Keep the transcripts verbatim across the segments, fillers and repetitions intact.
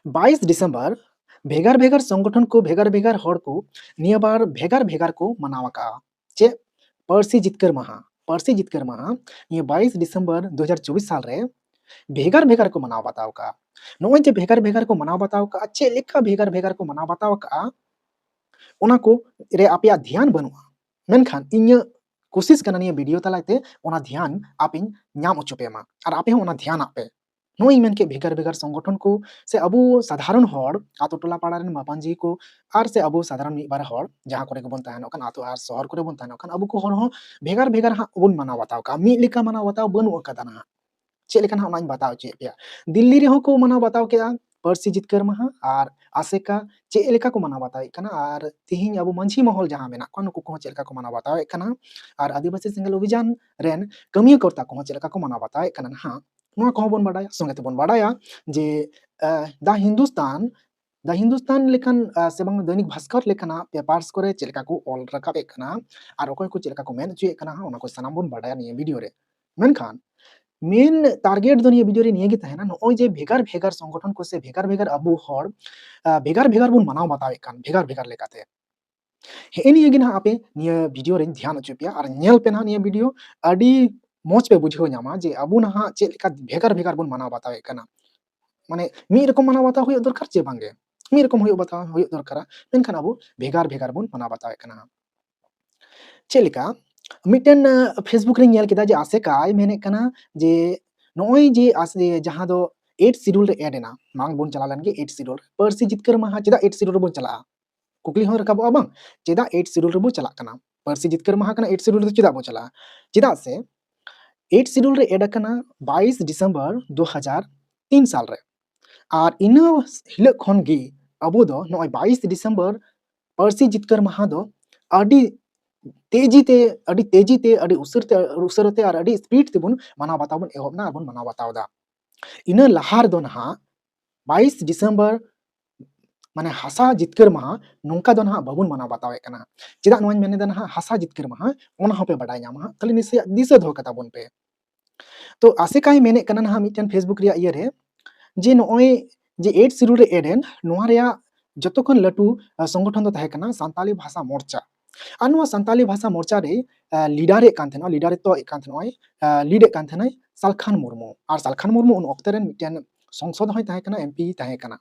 ᱵᱟᱭᱤᱥ ᱰᱤᱥᱮᱢᱵᱚᱨ ᱵᱷᱮᱜᱟᱨ ᱵᱷᱮᱜᱟᱨ ᱥᱚᱝᱜᱚᱴᱷᱚᱱ ᱠᱚ, ᱵᱷᱮᱜᱟᱨ ᱵᱷᱮᱜᱟᱨ ᱦᱚᱲ ᱠᱚ ᱱᱤᱭᱟᱹ ᱵᱟᱨ ᱵᱷᱮᱜᱟᱨ ᱵᱷᱮᱜᱟᱨ ᱠᱚ ᱢᱟᱱᱟᱣ ᱟᱠᱟᱫᱼᱟ᱾ ᱪᱮᱫ? ᱯᱟᱹᱨᱥᱤ ᱡᱤᱛᱠᱟᱹᱨ ᱢᱟᱦᱟ᱾ ᱯᱟᱹᱨᱥᱤ ᱡᱤᱛᱠᱟᱹᱨ ᱢᱟᱦᱟ ᱱᱤᱭᱟᱹ ᱵᱟᱭᱤᱥ ᱰᱤᱥᱮᱢᱵᱚᱨ ᱫᱩ ᱦᱟᱡᱟᱨ ᱪᱚᱵᱵᱤᱥ ᱥᱟᱞ ᱨᱮ ᱵᱷᱮᱜᱟᱨ ᱵᱷᱮᱜᱟᱨ ᱠᱚ ᱢᱟᱱᱟᱣ ᱵᱟᱛᱟᱣ ᱟᱠᱟᱫᱼᱟ᱾ ᱱᱚᱜᱼᱚᱭ ᱡᱮ ᱵᱷᱮᱜᱟᱨ ᱵᱷᱮᱜᱟᱨ ᱠᱚ ᱢᱟᱱᱟᱣ ᱵᱟᱛᱟᱣ ᱟᱠᱟᱫᱼᱟ, ᱪᱮᱫ ᱞᱮᱠᱟ ᱵᱷᱮᱜᱟᱨ ᱵᱷᱮᱜᱟᱨ ᱠᱚ ᱢᱟᱱᱟᱣ ᱵᱟᱛᱟᱣ ᱟᱠᱟᱫᱼᱟ, ᱚᱱᱟ ᱠᱚ ᱨᱮ ᱟᱯᱮᱭᱟᱜ ᱫᱷᱮᱭᱟᱱ ᱵᱟᱹᱱᱩᱜᱼᱟ᱾ ᱢᱮᱱᱠᱷᱟᱱ ᱤᱧᱟᱹᱜ ᱠᱩᱥᱤᱥ ᱠᱟᱱᱟ ᱱᱤᱭᱟᱹ ᱵᱷᱤᱰᱤᱭᱳ ᱛᱟᱞᱟᱛᱮ ᱚᱱᱟ ᱫᱷᱮᱭᱟᱱ ᱟᱯᱮᱧ ᱧᱟᱢ ᱦᱚᱪᱚ ᱯᱮ ᱢᱟ, ᱟᱨ ᱟᱯᱮ ᱦᱚᱸ ᱚᱱᱟ ᱫᱷᱮᱭᱟᱱᱟᱜ ᱯᱮ᱾ ᱱᱚᱜᱼᱚᱭ ᱤᱧ ᱢᱮᱱ ᱠᱮᱫ ᱵᱷᱮᱜᱟᱨ ᱵᱷᱮᱜᱟᱨ ᱥᱚᱝᱜᱚᱴᱷᱚᱱ ᱠᱚ ᱥᱮ ᱟᱵᱚ ᱥᱟᱫᱷᱟᱨᱚᱱ ᱦᱚᱲ, ᱟᱛᱳ ᱴᱚᱞᱟ ᱯᱟᱲᱟ ᱨᱮᱱ ᱢᱟᱯᱟᱧᱡᱤ ᱠᱚ ᱟᱨ ᱥᱮ ᱟᱵᱚ ᱥᱟᱫᱷᱟᱨᱚᱱ ᱢᱤᱫ ᱵᱟᱨ ᱦᱚᱲ ᱡᱟᱦᱟᱸ ᱠᱚᱨᱮ ᱜᱮᱵᱚᱱ ᱛᱟᱦᱮᱱᱚᱜ ᱠᱟᱱ, ᱟᱛᱳ ᱟᱨ ᱥᱚᱦᱚᱨ ᱠᱚᱨᱮ ᱵᱚᱱ ᱛᱟᱦᱮᱱᱚᱜ ᱠᱟᱱ, ᱟᱵᱚ ᱠᱚ ᱦᱚᱲ ᱦᱚᱸ ᱵᱷᱮᱜᱟᱨ ᱵᱷᱮᱜᱟᱨ ᱦᱟᱸᱜ ᱵᱚᱱ ᱢᱟᱱᱟᱣ ᱵᱟᱛᱟᱣ ᱠᱟᱜᱼᱟ᱾ ᱢᱤᱫ ᱞᱮᱠᱟ ᱢᱟᱱᱟᱣ ᱵᱟᱛᱟᱣ ᱵᱟᱹᱱᱩᱜ ᱟᱠᱟᱫᱟ ᱱᱟᱦᱟᱜ᱾ ᱪᱮᱫ ᱞᱮᱠᱟ ᱱᱟᱦᱟᱜ ᱚᱱᱟᱧ ᱵᱟᱛᱟᱣ ᱦᱚᱪᱚᱭᱮᱫ ᱯᱮᱭᱟ᱾ ᱫᱤᱞᱞᱤ ᱨᱮᱦᱚᱸ ᱠᱚ ᱢᱟᱱᱟᱣ ᱵᱟᱛᱟᱣ ᱠᱮᱜᱼᱟ ᱯᱟᱹᱨᱥᱤ ᱡᱤᱛᱠᱟᱹᱨ ᱢᱟᱦᱟ, ᱟᱨ ᱟᱥᱮᱠᱟ ᱪᱮᱫ ᱞᱮᱠᱟ ᱠᱚ ᱢᱟᱱᱟᱣ ᱵᱟᱛᱟᱣᱮᱫ ᱠᱟᱱᱟ, ᱟᱨ ᱛᱤᱦᱤᱧ ᱟᱵᱚ ᱢᱟᱹᱡᱷᱤ ᱢᱚᱦᱚᱞ ᱡᱟᱦᱟᱸ ᱢᱮᱱᱟᱜ ᱠᱚᱣᱟ, ᱱᱩᱠᱩ ᱠᱚᱦᱚᱸ ᱪᱮᱫ ᱞᱮᱠᱟ ᱠᱚ ᱢᱟᱱᱟᱣ ᱵᱟᱛᱟᱣᱮᱫ ᱠᱟᱱᱟ, ᱟᱨ ᱟᱹᱫᱤᱵᱟᱹᱥᱤ ᱥᱮᱸᱜᱮᱞ ᱚᱵᱷᱤᱡᱟᱱ ᱨᱮᱱ ᱠᱟᱹᱢᱤᱭᱟᱹ ᱠᱚᱨᱛᱟ ᱠᱚᱦᱚᱸ ᱪᱮᱫ ᱞᱮᱠᱟ ᱠᱚ ᱢᱟᱱᱟᱣ ᱵᱟᱛᱟᱣᱮᱫ ᱠᱟᱱᱟ ᱱᱟᱦᱟᱜ, ᱱᱚᱣᱟ ᱠᱚᱦᱚᱸ ᱵᱚᱱ ᱵᱟᱰᱟᱭᱟ᱾ ᱥᱚᱸᱜᱮ ᱛᱮᱵᱚᱱ ᱵᱟᱰᱟᱭᱟ ᱡᱮ, ᱟᱦ, The Hindustan, The Hindustan ᱞᱮᱠᱟᱱ, ᱟᱦ, ᱥᱮ ᱵᱟᱝ ᱫᱚᱭᱱᱤᱠ ᱵᱷᱟᱥᱠᱚᱨ ᱞᱮᱠᱟᱱᱟᱜ ᱯᱮᱯᱟᱨᱥ ᱠᱚᱨᱮ ᱪᱮᱫ ᱞᱮᱠᱟ ᱠᱚ ᱚᱞ ᱨᱟᱠᱟᱵ ᱮᱫ ᱠᱟᱱᱟ ᱟᱨ ᱚᱠᱚᱭ ᱠᱚ ᱪᱮᱫ ᱞᱮᱠᱟ ᱠᱚ ᱢᱮᱱ ᱦᱚᱪᱚᱭᱮᱫ ᱠᱟᱱᱟ, ᱚᱱᱟ ᱠᱚ ᱥᱟᱱᱟᱢ ᱵᱚᱱ ᱵᱟᱰᱟᱭᱟ ᱱᱤᱭᱟᱹ ᱵᱷᱤᱰᱤᱭᱳ ᱨᱮ᱾ ᱢᱮᱱᱠᱷᱟᱱ ᱢᱮᱱ ᱴᱟᱨᱜᱮᱴ ᱫᱚ ᱱᱤᱭᱟᱹ ᱵᱷᱤᱰᱤᱭᱳ ᱨᱮ ᱱᱤᱭᱟᱹ ᱜᱮ ᱛᱟᱦᱮᱱᱟ, ᱱᱚᱜᱼᱚᱭ ᱡᱮ ᱵᱷᱮᱜᱟᱨ ᱵᱷᱮᱜᱟᱨ ᱥᱚᱝᱜᱚᱴᱷᱚᱱ ᱠᱚ ᱥᱮ ᱵᱷᱮᱜᱟᱨ ᱵᱷᱮᱜᱟᱨ ᱟᱵᱚ ᱦᱚᱲ, ᱟᱦ, ᱵᱷᱮᱜᱟᱨ ᱵᱷᱮᱜᱟᱨ ᱵᱚᱱ ᱢᱟᱱᱟᱣ ᱵᱟᱛᱟᱣᱮᱫ ᱠᱟᱱ, ᱵᱷᱮᱜᱟᱨ ᱵᱷᱮᱜᱟᱨ ᱞᱮᱠᱟᱛᱮ᱾ ᱦᱮᱸ, ᱱᱤᱭᱟᱹ ᱜᱮ ᱱᱟᱦᱟᱜ ᱟᱯᱮ ᱱᱤᱭᱟᱹ ᱵᱷᱤᱰᱤᱭᱳ ᱨᱮᱧ ᱫᱷᱮᱭᱟᱱ ᱦᱚᱪᱚ ᱯᱮᱭᱟ, ᱟᱨ ᱧᱮᱞ ᱯᱮ ᱱᱟᱦᱟᱜ ᱱᱤᱭᱟᱹ ᱵᱷᱤᱰᱤᱭᱳ, ᱟᱹᱰᱤ ᱢᱚᱡᱽ ᱯᱮ ᱵᱩᱡᱷᱟᱹᱣ ᱧᱟᱢᱟ ᱡᱮ ᱟᱵᱚ ᱱᱟᱦᱟᱜ ᱪᱮᱫ ᱞᱮᱠᱟ ᱵᱷᱮᱜᱟᱨ ᱵᱷᱮᱜᱟᱨ ᱵᱚᱱ ᱢᱟᱱᱟᱣ ᱵᱟᱛᱟᱣᱮᱫ ᱠᱟᱱᱟ᱾ ᱢᱟᱱᱮ ᱢᱤᱫ ᱨᱚᱠᱚᱢ ᱢᱟᱱᱟᱣ ᱵᱟᱛᱟᱣ ᱦᱩᱭᱩᱜ ᱫᱚᱨᱠᱟᱨ ᱪᱮ ᱵᱟᱝᱜᱮ? ᱢᱤᱫ ᱨᱚᱠᱚᱢ ᱦᱩᱭᱩᱜ ᱵᱟᱛᱟᱣ ᱦᱩᱭᱩᱜ ᱫᱚᱨᱠᱟᱨᱟ, ᱢᱮᱱᱠᱷᱟᱱ ᱟᱵᱚ ᱵᱷᱮᱜᱟᱨ ᱵᱷᱮᱜᱟᱨ ᱵᱚᱱ ᱢᱟᱱᱟᱣ ᱵᱟᱛᱟᱣᱮᱫ ᱠᱟᱱᱟ᱾ ᱪᱮᱫ ᱞᱮᱠᱟ, ᱢᱤᱫᱴᱮᱱ, ᱟᱦ, Facebook ᱨᱮᱧ ᱧᱮᱞ ᱠᱮᱫᱟ ᱡᱮ ᱟᱥᱮᱠᱟᱭ ᱢᱮᱱᱮᱫ ᱠᱟᱱᱟ ᱡᱮ ᱱᱚᱜᱼᱚᱭ ᱡᱮ ᱟᱥ-, ᱡᱟᱦᱟᱸ ᱫᱚ ᱮᱭᱤᱴ ᱥᱤᱰᱩᱞ ᱨᱮ ᱮᱰ ᱮᱱᱟ, ᱢᱟᱲᱟᱝ ᱵᱚᱱ ᱪᱟᱞᱟᱣ ᱞᱮᱱ ᱜᱮ ᱮᱭᱤᱴ ᱥᱤᱰᱩᱞ, ᱯᱟᱹᱨᱥᱤ ᱡᱤᱛᱠᱟᱹᱨ ᱢᱟᱦᱟ ᱪᱮᱫᱟᱜ ᱮᱭᱤᱴ ᱥᱤᱰᱩᱞ ᱨᱮᱵᱚᱱ ᱪᱟᱞᱟᱜᱼᱟ? ᱠᱩᱠᱞᱤ ᱦᱚᱸ ᱨᱟᱠᱟᱵᱚᱜᱼᱟ, ᱵᱟᱝ, ᱪᱮᱫᱟᱜ ᱮᱭᱤᱴ ᱥᱤᱰᱩᱞ ᱨᱮᱵᱚ ᱪᱟᱞᱟᱜ ᱠᱟᱱᱟ? ᱯᱟᱹᱨᱥᱤ ᱡᱤᱛᱠᱟᱹᱨ ᱢᱟᱦᱟ ᱠᱟᱱᱟ, ᱮᱭᱤᱴ ᱥᱤᱰᱩᱞ ᱨᱮᱫᱚ ᱪᱮᱫᱟᱜ ᱵᱚ ᱪᱟᱞᱟᱜᱼᱟ? ᱪᱮᱫᱟᱜ ᱥᱮ ᱮᱭᱤᱴ ᱥᱤᱰᱩᱞ ᱨᱮ ᱮᱰ ᱟᱠᱟᱱᱟ ᱵᱟᱭᱤᱥ ᱰᱤᱥᱮᱢᱵᱚᱨ ᱫᱩ ᱦᱟᱡᱟᱨ ᱛᱤᱱ ᱥᱟᱞ ᱨᱮ, ᱟᱨ ᱤᱱᱟᱹ ᱦᱤᱞᱳᱜ ᱠᱷᱚᱱ ᱜᱮ ᱟᱵᱚ ᱫᱚ ᱱᱚᱜᱼᱚᱭ ᱵᱟᱭᱤᱥ ᱰᱤᱥᱮᱢᱵᱚᱨ ᱯᱟᱹᱨᱥᱤ ᱡᱤᱛᱠᱟᱹᱨ ᱢᱟᱦᱟ ᱫᱚ ᱟᱹᱰᱤ ᱛᱮᱡᱤ ᱛᱮ, ᱟᱹᱰᱤ ᱛᱮᱡᱤ ᱛᱮ, ᱟᱹᱰᱤ ᱩᱥᱟᱹᱨ ᱛᱮ, ᱩᱥᱟᱹᱨᱟ ᱛᱮ ᱟᱨ ᱟᱹᱰᱤ ᱥᱯᱤᱰ ᱛᱮᱵᱚᱱ ᱢᱟᱱᱟᱣ ᱵᱟᱛᱟᱣ ᱵᱚᱱ ᱮᱦᱚᱵ ᱮᱱᱟ ᱟᱨ ᱵᱚᱱ ᱢᱟᱱᱟᱣ ᱵᱟᱛᱟᱣ ᱮᱫᱟ᱾ ᱤᱱᱟᱹ ᱞᱟᱦᱟ ᱨᱮᱫᱚ ᱱᱟᱦᱟᱜ ᱵᱟᱭᱤᱥ ᱰᱤᱥᱮᱢᱵᱚᱨ, ᱢᱟᱱᱮ ᱦᱟᱥᱟ ᱡᱤᱛᱠᱟᱹᱨ ᱢᱟᱦᱟ, ᱱᱚᱝᱠᱟ ᱫᱚ ᱱᱟᱦᱟᱜ ᱵᱟᱵᱚᱱ ᱢᱟᱱᱟᱣ ᱵᱟᱛᱟᱣᱮᱫ ᱠᱟᱱᱟ᱾ ᱪᱮᱫᱟᱜ ᱱᱚᱣᱟᱧ ᱢᱮᱱᱮᱫᱟ ᱱᱟᱦᱟᱜ ᱦᱟᱥᱟ ᱡᱤᱛᱠᱟᱹᱨ ᱢᱟᱦᱟ, ᱚᱱᱟ ᱦᱚᱸᱯᱮ ᱵᱟᱰᱟᱭ ᱧᱟᱢᱟ ᱦᱟᱸᱜ, ᱠᱷᱟᱹᱞᱤ ᱱᱤᱥᱟᱹ-, ᱫᱤᱥᱟᱹ ᱫᱚᱦᱚ ᱠᱟᱛᱟ ᱵᱚᱱ ᱯᱮ᱾ ᱛᱚ ᱟᱥᱮᱠᱟᱭ ᱢᱮᱱᱮᱫ ᱠᱟᱱᱟ ᱱᱟᱦᱟᱜ ᱢᱤᱫᱴᱮᱱ Facebook ᱨᱮᱭᱟᱜ ᱤᱭᱟᱹᱨᱮ, ᱡᱮ ᱱᱚᱜᱼᱚᱭ ᱡᱮ ᱮᱭᱤᱴ ᱥᱤᱰᱩᱞ ᱨᱮ ᱮᱰ ᱮᱱ, ᱱᱚᱣᱟ ᱨᱮᱭᱟᱜ ᱡᱚᱛᱚ ᱠᱷᱚᱱ ᱞᱟᱹᱴᱩ, ᱟ, ᱥᱚᱝᱜᱚᱴᱷᱚᱱ ᱫᱚ ᱛᱟᱦᱮᱸ ᱠᱟᱱᱟ ᱥᱟᱱᱛᱟᱞᱤ ᱵᱷᱟᱥᱟ ᱢᱳᱨᱪᱟ᱾ ᱟᱨ ᱱᱚᱣᱟ ᱥᱟᱱᱛᱟᱞᱤ ᱵᱷᱟᱥᱟ ᱢᱳᱨᱪᱟ ᱨᱮ, ᱟ, ᱞᱤᱰᱟᱨᱮᱫ ᱠᱟᱱ ᱛᱟᱦᱮᱱᱟ, ᱞᱤᱰᱟᱨᱮᱫ ᱠᱟᱱ ᱛᱟᱦᱮᱱᱟ, ᱞᱤᱰᱮᱫ ᱠᱟᱱ ᱛᱟᱦᱮᱱᱟᱭ ᱥᱟᱞᱠᱷᱟᱱ ᱢᱩᱨᱢᱩ᱾ ᱟᱨ ᱥᱟᱞᱠᱷᱟᱱ ᱢᱩᱨᱢᱩ ᱩᱱ ᱚᱠᱛᱮ ᱨᱮᱱ ᱢᱤᱫᱴᱮᱱ ᱥᱚᱝᱥᱚᱫ ᱦᱚᱸᱭ ᱛᱟᱦᱮᱸ ᱠᱟᱱᱟ, ᱮᱢᱯᱤ ᱛᱟᱦᱮᱸ ᱠᱟᱱᱟ᱾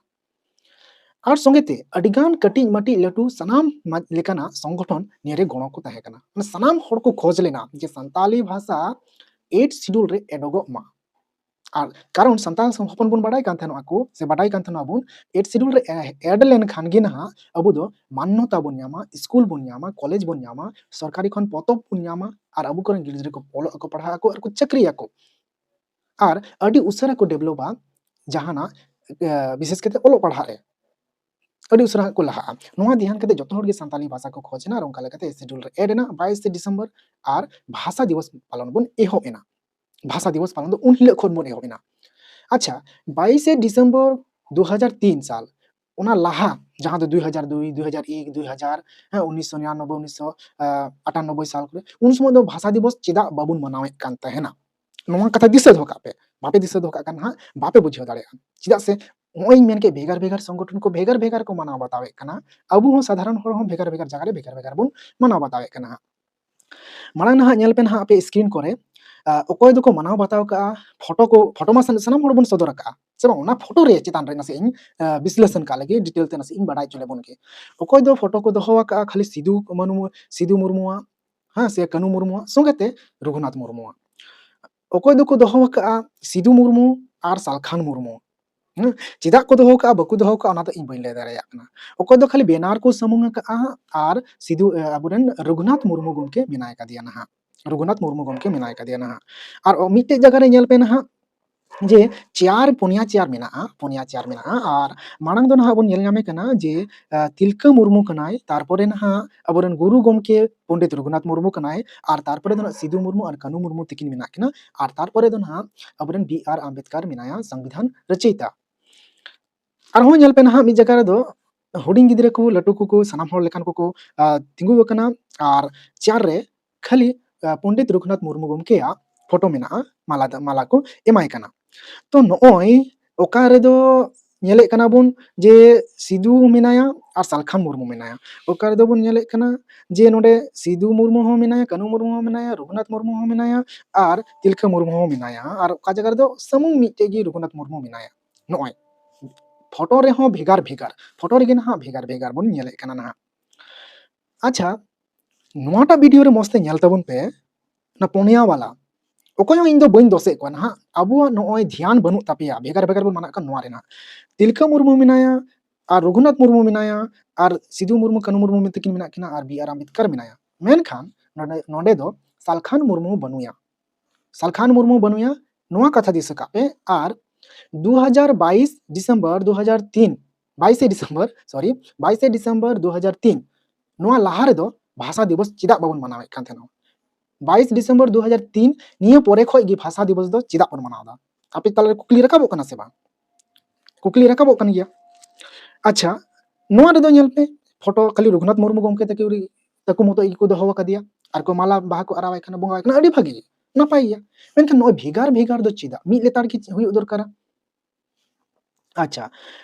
ᱟᱨ ᱥᱚᱸᱜᱮ ᱛᱮ ᱟᱹᱰᱤᱜᱟᱱ ᱠᱟᱹᱴᱤᱡ ᱢᱟᱹᱴᱤᱡ ᱞᱟᱹᱴᱩ ᱥᱟᱱᱟᱢ ᱢᱟ-, ᱞᱮᱠᱟᱱᱟᱜ ᱥᱚᱝᱜᱚᱴᱷᱚᱱ ᱱᱤᱭᱟᱹ ᱨᱮ ᱜᱚᱲᱚ ᱠᱚ ᱛᱟᱦᱮᱸ ᱠᱟᱱᱟ᱾ ᱢᱟᱱᱮ ᱥᱟᱱᱟᱢ ᱦᱚᱲ ᱠᱚ ᱠᱷᱚᱡᱽ ᱞᱮᱱᱟ ᱡᱮ ᱥᱟᱱᱛᱟᱞᱤ ᱵᱷᱟᱥᱟ ᱮᱭᱤᱴ ᱥᱤᱰᱩᱞ ᱨᱮ ᱮᱰᱚᱜᱚᱜ ᱢᱟ᱾ ᱟᱨ ᱠᱟᱨᱚᱱ ᱥᱟᱱᱛᱟᱲ ᱦᱚᱯᱚᱱ ᱵᱚᱱ ᱵᱟᱰᱟᱭ ᱠᱟᱱ ᱛᱟᱦᱮᱱᱚᱜᱼᱟ ᱠᱚ, ᱥᱮ ᱵᱟᱰᱟᱭ ᱠᱟᱱ ᱛᱟᱦᱮᱱᱟ ᱵᱚᱱ, ᱮᱭᱤᱴ ᱥᱤᱰᱩᱞ ᱨᱮ ᱮ-, ᱮᱰ ᱞᱮᱱᱠᱷᱟᱱ ᱜᱮ ᱱᱟᱦᱟᱜ ᱟᱵᱚ ᱫᱚ ᱢᱟᱱᱱᱚᱛᱟ ᱵᱚᱱ ᱧᱟᱢᱟ, ᱥᱠᱩᱞ ᱵᱚᱱ ᱧᱟᱢᱟ, ᱠᱚᱞᱮᱡᱽ ᱵᱚᱱ ᱧᱟᱢᱟ, ᱥᱚᱨᱠᱟᱨᱤ ᱠᱷᱚᱱ ᱯᱚᱛᱚᱵ ᱵᱚᱱ ᱧᱟᱢᱟ, ᱟᱨ ᱟᱵᱚ ᱠᱚᱨᱮᱱ ᱜᱤᱫᱽᱨᱟᱹ ᱠᱚ ᱚᱞᱚᱜ ᱟᱠᱚ, ᱯᱟᱲᱦᱟᱜ ᱟᱠᱚ, ᱟᱨ ᱠᱚ ᱪᱟᱹᱠᱨᱤᱭᱟᱠᱚ᱾ ᱟᱨ ᱟᱹᱰᱤ ᱩᱥᱟᱹᱨᱟ ᱠᱚ ᱰᱮᱵᱷᱞᱚᱯᱟ ᱡᱟᱦᱟᱱᱟᱜ, ᱮ, ᱵᱤᱥᱮᱥ ᱠᱟᱛᱮ ᱚᱞᱚᱜ ᱯᱟᱲᱦᱟᱜ ᱨᱮ᱾ ᱟᱹᱰᱤ ᱩᱥᱟᱹᱨᱟ ᱦᱟᱸᱜ ᱠᱚ ᱞᱟᱦᱟᱜᱼᱟ᱾ ᱱᱚᱣᱟ ᱫᱷᱮᱭᱟᱱ ᱠᱟᱛᱮ ᱡᱚᱛᱚ ᱦᱚᱲ ᱜᱮ ᱥᱟᱱᱛᱟᱞᱤ ᱵᱷᱟᱥᱟ ᱠᱚ ᱠᱷᱚᱡᱽ ᱮᱱᱟ, ᱟᱨ ᱚᱱᱠᱟ ᱞᱮᱠᱟᱛᱮ ᱥᱤᱰᱩᱞ ᱨᱮ ᱮᱰ ᱮᱱᱟ᱾ ᱵᱟᱭᱤᱥᱮ ᱰᱤᱥᱮᱢᱵᱚᱨ ᱟᱨ ᱵᱷᱟᱥᱟ ᱫᱤᱵᱚᱥ ᱯᱟᱞᱚᱱ ᱵᱚᱱ ᱮᱦᱚᱵ ᱮᱱᱟ᱾ ᱵᱷᱟᱥᱟ ᱫᱤᱵᱚᱥ ᱯᱟᱞᱚᱱ ᱫᱚ ᱩᱱ ᱦᱤᱞᱳᱜ ᱠᱷᱚᱱ ᱵᱚᱱ ᱮᱦᱚᱵ ᱮᱱᱟ᱾ ᱟᱪᱪᱷᱟ, ᱵᱟᱭᱤᱥᱮ ᱰᱤᱥᱮᱢᱵᱚᱨ ᱫᱩ ᱦᱟᱡᱟᱨ ᱛᱤᱱ ᱥᱟᱞ, ᱚᱱᱟ ᱞᱟᱦᱟ ᱡᱟᱦᱟᱸ ᱫᱚ ᱫᱩ ᱦᱟᱡᱟᱨ ᱫᱩᱭ, ᱫᱩ ᱦᱟᱡᱟᱨ ᱮᱠ, ᱫᱩ ᱦᱟᱡᱟᱨ, ᱦᱮᱸ, ᱩᱱᱤᱥᱥᱚ ᱱᱤᱨᱟᱱᱚᱵᱵᱳᱭ, ᱩᱱᱤᱥᱥᱚ ᱟᱴᱟᱱᱚᱵᱵᱳᱭ ᱥᱟᱞ ᱠᱚᱨᱮ, ᱩᱱ ᱥᱚᱢᱚᱭ ᱫᱚ ᱵᱷᱟᱥᱟ ᱫᱤᱵᱚᱥ ᱪᱮᱫᱟᱜ ᱵᱟᱵᱚᱱ ᱢᱟᱱᱟᱣᱮᱫ ᱠᱟᱱ ᱛᱟᱦᱮᱱᱟ? ᱱᱚᱣᱟ ᱠᱟᱛᱷᱟ ᱫᱤᱥᱟᱹ ᱫᱚᱦᱚ ᱠᱟᱜ ᱯᱮ᱾ ᱵᱟᱯᱮ ᱫᱤᱥᱟᱹ ᱫᱚᱦᱚ ᱠᱟᱜ ᱠᱷᱟᱱ ᱦᱟᱸᱜ ᱵᱟᱯᱮ ᱵᱩᱡᱷᱟᱹᱣ ᱫᱟᱲᱮᱭᱟᱜᱼᱟ᱾ ᱪᱮᱫᱟᱜ ᱥᱮ ᱱᱚᱜᱼᱚᱭ ᱤᱧ ᱢᱮᱱ ᱠᱮᱫ, ᱵᱷᱮᱜᱟᱨ ᱵᱷᱮᱜᱟᱨ ᱥᱚᱝᱜᱚᱴᱷᱚᱱ ᱠᱚ ᱵᱷᱮᱜᱟᱨ ᱵᱷᱮᱜᱟᱨ ᱠᱚ ᱢᱟᱱᱟᱣ ᱵᱟᱛᱟᱣᱮᱫ ᱠᱟᱱᱟ᱾ ᱟᱵᱚ ᱦᱚᱸ ᱥᱟᱫᱷᱟᱨᱚᱱ ᱦᱚᱲ ᱦᱚᱸ ᱵᱷᱮᱜᱟᱨ ᱵᱷᱮᱜᱟᱨ ᱡᱟᱭᱜᱟ ᱨᱮ ᱵᱷᱮᱜᱟᱨ ᱵᱷᱮᱜᱟᱨ ᱵᱚᱱ ᱢᱟᱱᱟᱣ ᱵᱟᱛᱟᱣᱮᱫ ᱠᱟᱱᱟ ᱦᱟᱸᱜ᱾ ᱢᱟᱲᱟᱝ ᱱᱟᱦᱟᱜ ᱧᱮᱞ ᱯᱮ ᱱᱟᱦᱟᱜ ᱟᱯᱮ screen ᱠᱚᱨᱮ, ᱟ, ᱚᱠᱚᱭ ᱫᱚᱠᱚ ᱢᱟᱱᱟᱣ ᱵᱟᱛᱟᱣ ᱠᱟᱜᱼᱟ, ᱯᱷᱳᱴᱳ ᱠᱚ, ᱯᱷᱳᱴᱳ ᱢᱟ ᱥᱟᱱ-, ᱥᱟᱱᱟᱢ ᱦᱚᱲ ᱵᱚᱱ ᱥᱚᱫᱚᱨ ᱟᱠᱟᱜᱼᱟ, ᱥᱮ ᱵᱟᱝ? ᱚᱱᱟ ᱯᱷᱳᱴᱳ ᱨᱮ ᱪᱮᱛᱟᱱ ᱨᱮ ᱱᱟᱥᱮ ᱤᱧ, ᱟ, ᱵᱤᱥᱞᱮᱥᱚᱱ ᱠᱟᱜ ᱞᱟᱹᱜᱤᱫ, detail ᱛᱮ ᱱᱟᱥᱮ ᱤᱧ ᱵᱟᱰᱟᱭ ᱦᱚᱪᱚ ᱞᱮᱵᱚᱱ ᱜᱮ᱾ ᱚᱠᱚᱭ ᱫᱚ ᱯᱷᱳᱴᱳ ᱠᱚ ᱫᱚᱦᱚ ᱟᱠᱟᱜᱼᱟ ᱠᱷᱟᱹᱞᱤ ᱥᱤᱫᱩ ᱢᱟᱹᱱᱩ-, ᱥᱤᱫᱩ ᱢᱩᱨᱢᱩᱣᱟᱜ, ᱦᱮᱸ, ᱥᱮ ᱠᱟᱹᱱᱩ ᱢᱩᱨᱢᱩᱣᱟᱜ, ᱥᱚᱸᱜᱮ ᱛᱮ ᱨᱚᱜᱷᱩᱱᱟᱛᱷ ᱢᱩᱨᱢᱩᱣᱟᱜ᱾ ᱚᱠᱚᱭ ᱫᱚᱠᱚ ᱫᱚᱦᱚ ᱟᱠᱟᱜᱼᱟ ᱥᱤᱫᱩ ᱢᱩᱨᱢᱩ ᱟᱨ ᱥᱟᱞᱠᱷᱟᱱ ᱢᱩᱨᱢᱩ᱾ ᱦᱮᱸ, ᱪᱮᱫᱟᱜ ᱠᱚ ᱫᱚᱦᱚ ᱠᱟᱜᱼᱟ, ᱵᱟᱠᱚ ᱫᱚᱦᱚ ᱠᱟᱜᱼᱟ, ᱚᱱᱟ ᱫᱚ ᱤᱧ ᱵᱟᱹᱧ ᱞᱟᱹᱭ ᱫᱟᱲᱮᱭᱟᱜ ᱠᱟᱱᱟ᱾ ᱚᱠᱚᱭ ᱫᱚ ᱠᱷᱟᱹᱞᱤ banner ᱠᱚ ᱥᱩᱢᱩᱝ ᱟᱠᱟᱜᱼᱟ ᱟᱨ ᱥᱤᱫᱩ, ᱮ, ᱟᱵᱚᱨᱮᱱ ᱨᱚᱜᱷᱩᱱᱟᱛᱷ ᱢᱩᱨᱢᱩ ᱜᱚᱢᱠᱮ ᱢᱮᱱᱟᱭ ᱠᱟᱫᱮᱭᱟ ᱱᱟᱦᱟᱜ᱾ ᱨᱚᱜᱷᱩᱱᱟᱛᱷ ᱢᱩᱨᱢᱩ ᱜᱚᱢᱠᱮ ᱢᱮᱱᱟᱭ ᱠᱟᱫᱮᱭᱟ ᱱᱟᱦᱟᱜ᱾ ᱟᱨ ᱚ, ᱢᱤᱫᱴᱮᱡ ᱡᱟᱭᱜᱟ ᱨᱮ ᱧᱮᱞ ᱯᱮ ᱱᱟᱦᱟᱜ, ᱡᱮ chair, ᱯᱩᱱᱭᱟ chair ᱢᱮᱱᱟᱜᱼᱟ, ᱯᱩᱱᱭᱟ chair ᱢᱮᱱᱟᱜᱼᱟ᱾ ᱟᱨ ᱢᱟᱲᱟᱝ ᱫᱚ ᱱᱟᱦᱟᱜ ᱵᱚᱱ ᱧᱮᱞ ᱧᱟᱢᱮ ᱠᱟᱱᱟ ᱡᱮ, ᱟ, ᱛᱤᱞᱠᱟᱹ ᱢᱩᱨᱢᱩ ᱠᱟᱱᱟᱭ, ᱛᱟᱨᱯᱚᱨᱮ ᱱᱟᱦᱟᱜ ᱟᱵᱚᱨᱮᱱ ᱜᱩᱨᱩ ᱜᱚᱢᱠᱮ ᱯᱚᱱᱰᱤᱛ ᱨᱚᱜᱷᱩᱱᱟᱛᱷ ᱢᱩᱨᱢᱩ ᱠᱟᱱᱟᱭ, ᱟᱨ ᱛᱟᱨᱯᱚᱨᱮ ᱫᱚ ᱱᱟᱦᱟᱜ ᱥᱤᱫᱩ ᱢᱩᱨᱢᱩ ᱟᱨ ᱠᱟᱹᱱᱩ ᱢᱩᱨᱢᱩ ᱛᱤᱠᱤᱱ ᱢᱮᱱᱟᱜ ᱠᱤᱱᱟ, ᱟᱨ ᱛᱟᱨᱯᱚᱨᱮ ᱫᱚ ᱱᱟᱦᱟᱜ ᱟᱵᱚᱨᱮᱱ B R ᱟᱢᱵᱮᱫᱠᱟᱨ ᱢᱮᱱᱟᱭᱟ, ᱥᱚᱝᱵᱤᱫᱷᱟᱱ ᱨᱚᱪᱚᱭᱤᱛᱟ᱾ ᱟᱨᱦᱚᱸ ᱧᱮᱞ ᱯᱮ ᱱᱟᱦᱟᱜ ᱢᱤᱫ ᱡᱟᱭᱜᱟ ᱨᱮᱫᱚ ᱦᱩᱰᱤᱧ ᱜᱤᱫᱽᱨᱟᱹ ᱠᱚ, ᱞᱟᱹᱴᱩ ᱠᱚᱠᱚ, ᱥᱟᱱᱟᱢ ᱦᱚᱲ ᱞᱮᱠᱟᱱ ᱠᱚᱠᱚ, ᱟ, ᱛᱤᱸᱜᱩ ᱟᱠᱟᱱᱟ, ᱟᱨ chair ᱨᱮ ᱠᱷᱟᱹᱞᱤ, ᱟ, ᱯᱚᱱᱰᱤᱛ ᱨᱚᱜᱷᱩᱱᱟᱛᱷ ᱢᱩᱨᱢᱩ ᱜᱚᱢᱠᱮᱭᱟᱜ ᱯᱷᱳᱴᱳ ᱢᱮᱱᱟᱜᱼᱟ, ᱢᱟᱞᱟ ᱫᱟ-, ᱢᱟᱞᱟ ᱠᱚ ᱮᱢᱟᱭ ᱠᱟᱱᱟ᱾ ᱛᱚ ᱱᱚᱜᱼᱚᱭ ᱚᱠᱟ ᱨᱮᱫᱚ ᱧᱮᱞᱮᱫ ᱠᱟᱱᱟ ᱵᱚᱱ ᱡᱮ ᱥᱤᱫᱩ ᱢᱮᱱᱟᱭᱟ ᱟᱨ ᱥᱟᱞᱠᱷᱟᱱ ᱢᱩᱨᱢᱩ ᱢᱮᱱᱟᱭᱟ᱾ ᱚᱠᱟ ᱨᱮᱫᱚ ᱵᱚᱱ ᱧᱮᱞᱮᱫ ᱠᱟᱱᱟ ᱡᱮ ᱱᱚᱰᱮ ᱥᱤᱫᱩ ᱢᱩᱨᱢᱩ ᱦᱚᱸ ᱢᱮᱱᱟᱭᱟ, ᱠᱟᱹᱱᱩ ᱢᱩᱨᱢᱩ ᱦᱚᱸ ᱢᱮᱱᱟᱭᱟ, ᱨᱚᱜᱷᱩᱱᱟᱛᱷ ᱢᱩᱨᱢᱩ ᱦᱚᱸ ᱢᱮᱱᱟᱭᱟ ᱟᱨ ᱛᱤᱞᱠᱟᱹ ᱢᱩᱨᱢᱩ ᱦᱚᱸ ᱢᱮᱱᱟᱭᱟ, ᱟᱨ ᱚᱠᱟ ᱡᱟᱭᱜᱟ ᱨᱮᱫᱚ ᱥᱩᱢᱩᱝ ᱢᱤᱫᱴᱮᱡ ᱜᱮ ᱨᱚᱜᱷᱩᱱᱟᱛᱷ ᱢᱩᱨᱢᱩ ᱢᱮᱱᱟᱭᱟ᱾ ᱱᱚᱜᱼᱚᱭ ᱯᱷᱳᱴᱳ ᱨᱮᱦᱚᱸ ᱵᱷᱮᱜᱟᱨ ᱵᱷᱮᱜᱟᱨ, ᱯᱷᱳᱴᱳ ᱨᱮᱜᱮ ᱱᱟᱦᱟᱜ ᱵᱷᱮᱜᱟᱨ ᱵᱷᱮᱜᱟᱨ ᱵᱚᱱ ᱧᱮᱞᱮᱫ ᱠᱟᱱᱟ ᱱᱟᱦᱟᱜ᱾ ᱟᱪᱪᱷᱟ, ᱱᱚᱣᱟᱴᱟᱜ ᱵᱷᱤᱰᱤᱭᱳ ᱨᱮ ᱢᱚᱡᱽ ᱛᱮ ᱧᱮᱞ ᱛᱟᱵᱚᱱ ᱯᱮ, ᱚᱱᱟ ᱯᱩᱱᱭᱟ ᱵᱟᱞᱟ᱾ ᱚᱠᱚᱭ ᱦᱚᱸ ᱤᱧ ᱫᱚ ᱵᱟᱹᱧ ᱫᱚᱥᱮᱫ ᱠᱚᱣᱟ ᱱᱟᱦᱟᱜ, ᱟᱵᱚᱣᱟᱜ ᱱᱚᱜᱼᱚᱭ ᱫᱷᱮᱭᱟᱱ ᱵᱟᱹᱱᱩᱜ ᱛᱟᱯᱮᱭᱟ, ᱵᱷᱮᱜᱟᱨ ᱵᱷᱮᱜᱟᱨ ᱵᱚᱱ ᱢᱟᱱᱟᱜ ᱠᱟᱱ ᱱᱚᱣᱟ ᱨᱮᱱᱟᱜ᱾ ᱛᱤᱞᱠᱟᱹ ᱢᱩᱨᱢᱩ ᱢᱮᱱᱟᱭᱟ, ᱟᱨ ᱨᱚᱜᱷᱩᱱᱟᱛᱷ ᱢᱩᱨᱢᱩ ᱢᱮᱱᱟᱭᱟ, ᱟᱨ ᱥᱤᱫᱩ ᱢᱩᱨᱢᱩ, ᱠᱟᱹᱱᱩ ᱢᱩᱨᱢᱩ ᱛᱟᱹᱠᱤᱱ ᱢᱮᱱᱟᱜ ᱠᱤᱱᱟ, ᱟᱨ ᱵᱤ ᱟᱨ ᱟᱢᱵᱮᱫᱠᱟᱨ ᱢᱮᱱᱟᱭᱟ᱾ ᱢᱮᱱᱠᱷᱟᱱ ᱱᱚᱰᱮ, ᱱᱚᱰᱮ ᱫᱚ ᱥᱟᱞᱠᱷᱟᱱ ᱢᱩᱨᱢᱩ ᱵᱟᱹᱱᱩᱭᱟ᱾ ᱥᱟᱞᱠᱷᱟᱱ ᱢᱩᱨᱢᱩ ᱵᱟᱹᱱᱩᱭᱟ, ᱱᱚᱣᱟ ᱠᱟᱛᱷᱟ ᱫᱤᱥᱟᱹ ᱠᱟᱜ ᱯᱮ᱾ ᱟᱨ ᱫᱩ ᱦᱟᱡᱟᱨ ᱵᱟᱭᱤᱥ ᱰᱤᱥᱮᱢᱵᱚᱨ ᱫᱩ ᱦᱟᱡᱟᱨ ᱛᱤᱱ, ᱵᱟᱭᱤᱥᱮ ᱰᱤᱥᱮᱢᱵᱚᱨ, ᱥᱚᱨᱤ, ᱵᱟᱭᱤᱥᱮ ᱰᱤᱥᱮᱢᱵᱚᱨ ᱫᱩ ᱦᱟᱡᱟᱨ ᱛᱤᱱ, ᱱᱚᱣᱟ ᱞᱟᱦᱟ ᱨᱮᱫᱚ ᱵᱷᱟᱥᱟ ᱫᱤᱵᱚᱥ ᱪᱮᱫᱟᱜ ᱵᱟᱵᱚᱱ ᱢᱟᱱᱟᱣᱮᱫ ᱠᱟᱱ ᱛᱟᱦᱮᱱᱟ? ᱵᱟᱭᱤᱥ ᱰᱤᱥᱮᱢᱵᱚᱨ ᱫᱩ ᱦᱟᱡᱟᱨ ᱛᱤᱱ, ᱱᱤᱭᱟᱹ ᱯᱚᱨᱮ ᱠᱷᱚᱡ ᱜᱮ ᱵᱷᱟᱥᱟ ᱫᱤᱵᱚᱥ ᱫᱚ ᱪᱮᱫᱟᱜ ᱵᱚᱱ ᱢᱟᱱᱟᱣᱫᱟ? ᱟᱯᱮ ᱛᱟᱞᱟᱨᱮ ᱠᱩᱠᱞᱤ ᱨᱟᱠᱟᱵᱚᱜ ᱠᱟᱱᱟ ᱥᱮ ᱵᱟᱝ? ᱠᱩᱠᱞᱤ ᱨᱟᱠᱟᱵᱚᱜ ᱠᱟᱱ ᱜᱮᱭᱟ᱾ ᱟᱪᱪᱷᱟ, ᱱᱚᱣᱟ ᱨᱮᱫᱚ ᱧᱮᱞ ᱯᱮ, ᱯᱷᱳᱴᱳ ᱠᱷᱟᱹᱞᱤ ᱨᱚᱜᱷᱩᱱᱟᱛᱷ ᱢᱩᱨᱢᱩ ᱜᱚᱢᱠᱮ ᱛᱟᱠᱚ ᱨᱮ-, ᱛᱟᱠᱚ ᱢᱚᱛᱚ ᱜᱮᱠᱚ ᱫᱚᱦᱚ ᱟᱠᱟᱫᱮᱭᱟ, ᱟᱨ ᱠᱚ ᱢᱟᱞᱟ ᱵᱟᱦᱟ ᱠᱚ ᱟᱨᱟᱣᱟᱭ ᱠᱟᱱᱟ, ᱵᱚᱸᱜᱟᱣᱟᱭ ᱠᱟᱱᱟ, ᱟᱹᱰᱤ ᱵᱷᱟᱹᱜᱤ, ᱱᱟᱯᱟᱭ ᱜᱮᱭᱟ᱾ ᱢᱮᱱᱠᱷᱟᱱ ᱱᱚᱜᱼᱚᱭ ᱵᱷᱮᱜᱟᱨ ᱵᱷᱮᱜᱟᱨ ᱫᱚ ᱪᱮᱫᱟᱜ? ᱢᱤᱫ ᱞᱮᱛᱟᱲ ᱜᱮ ᱦᱩᱭᱩᱜ ᱫᱚᱨᱠᱟᱨᱟ᱾ ᱟᱪᱪᱷᱟ,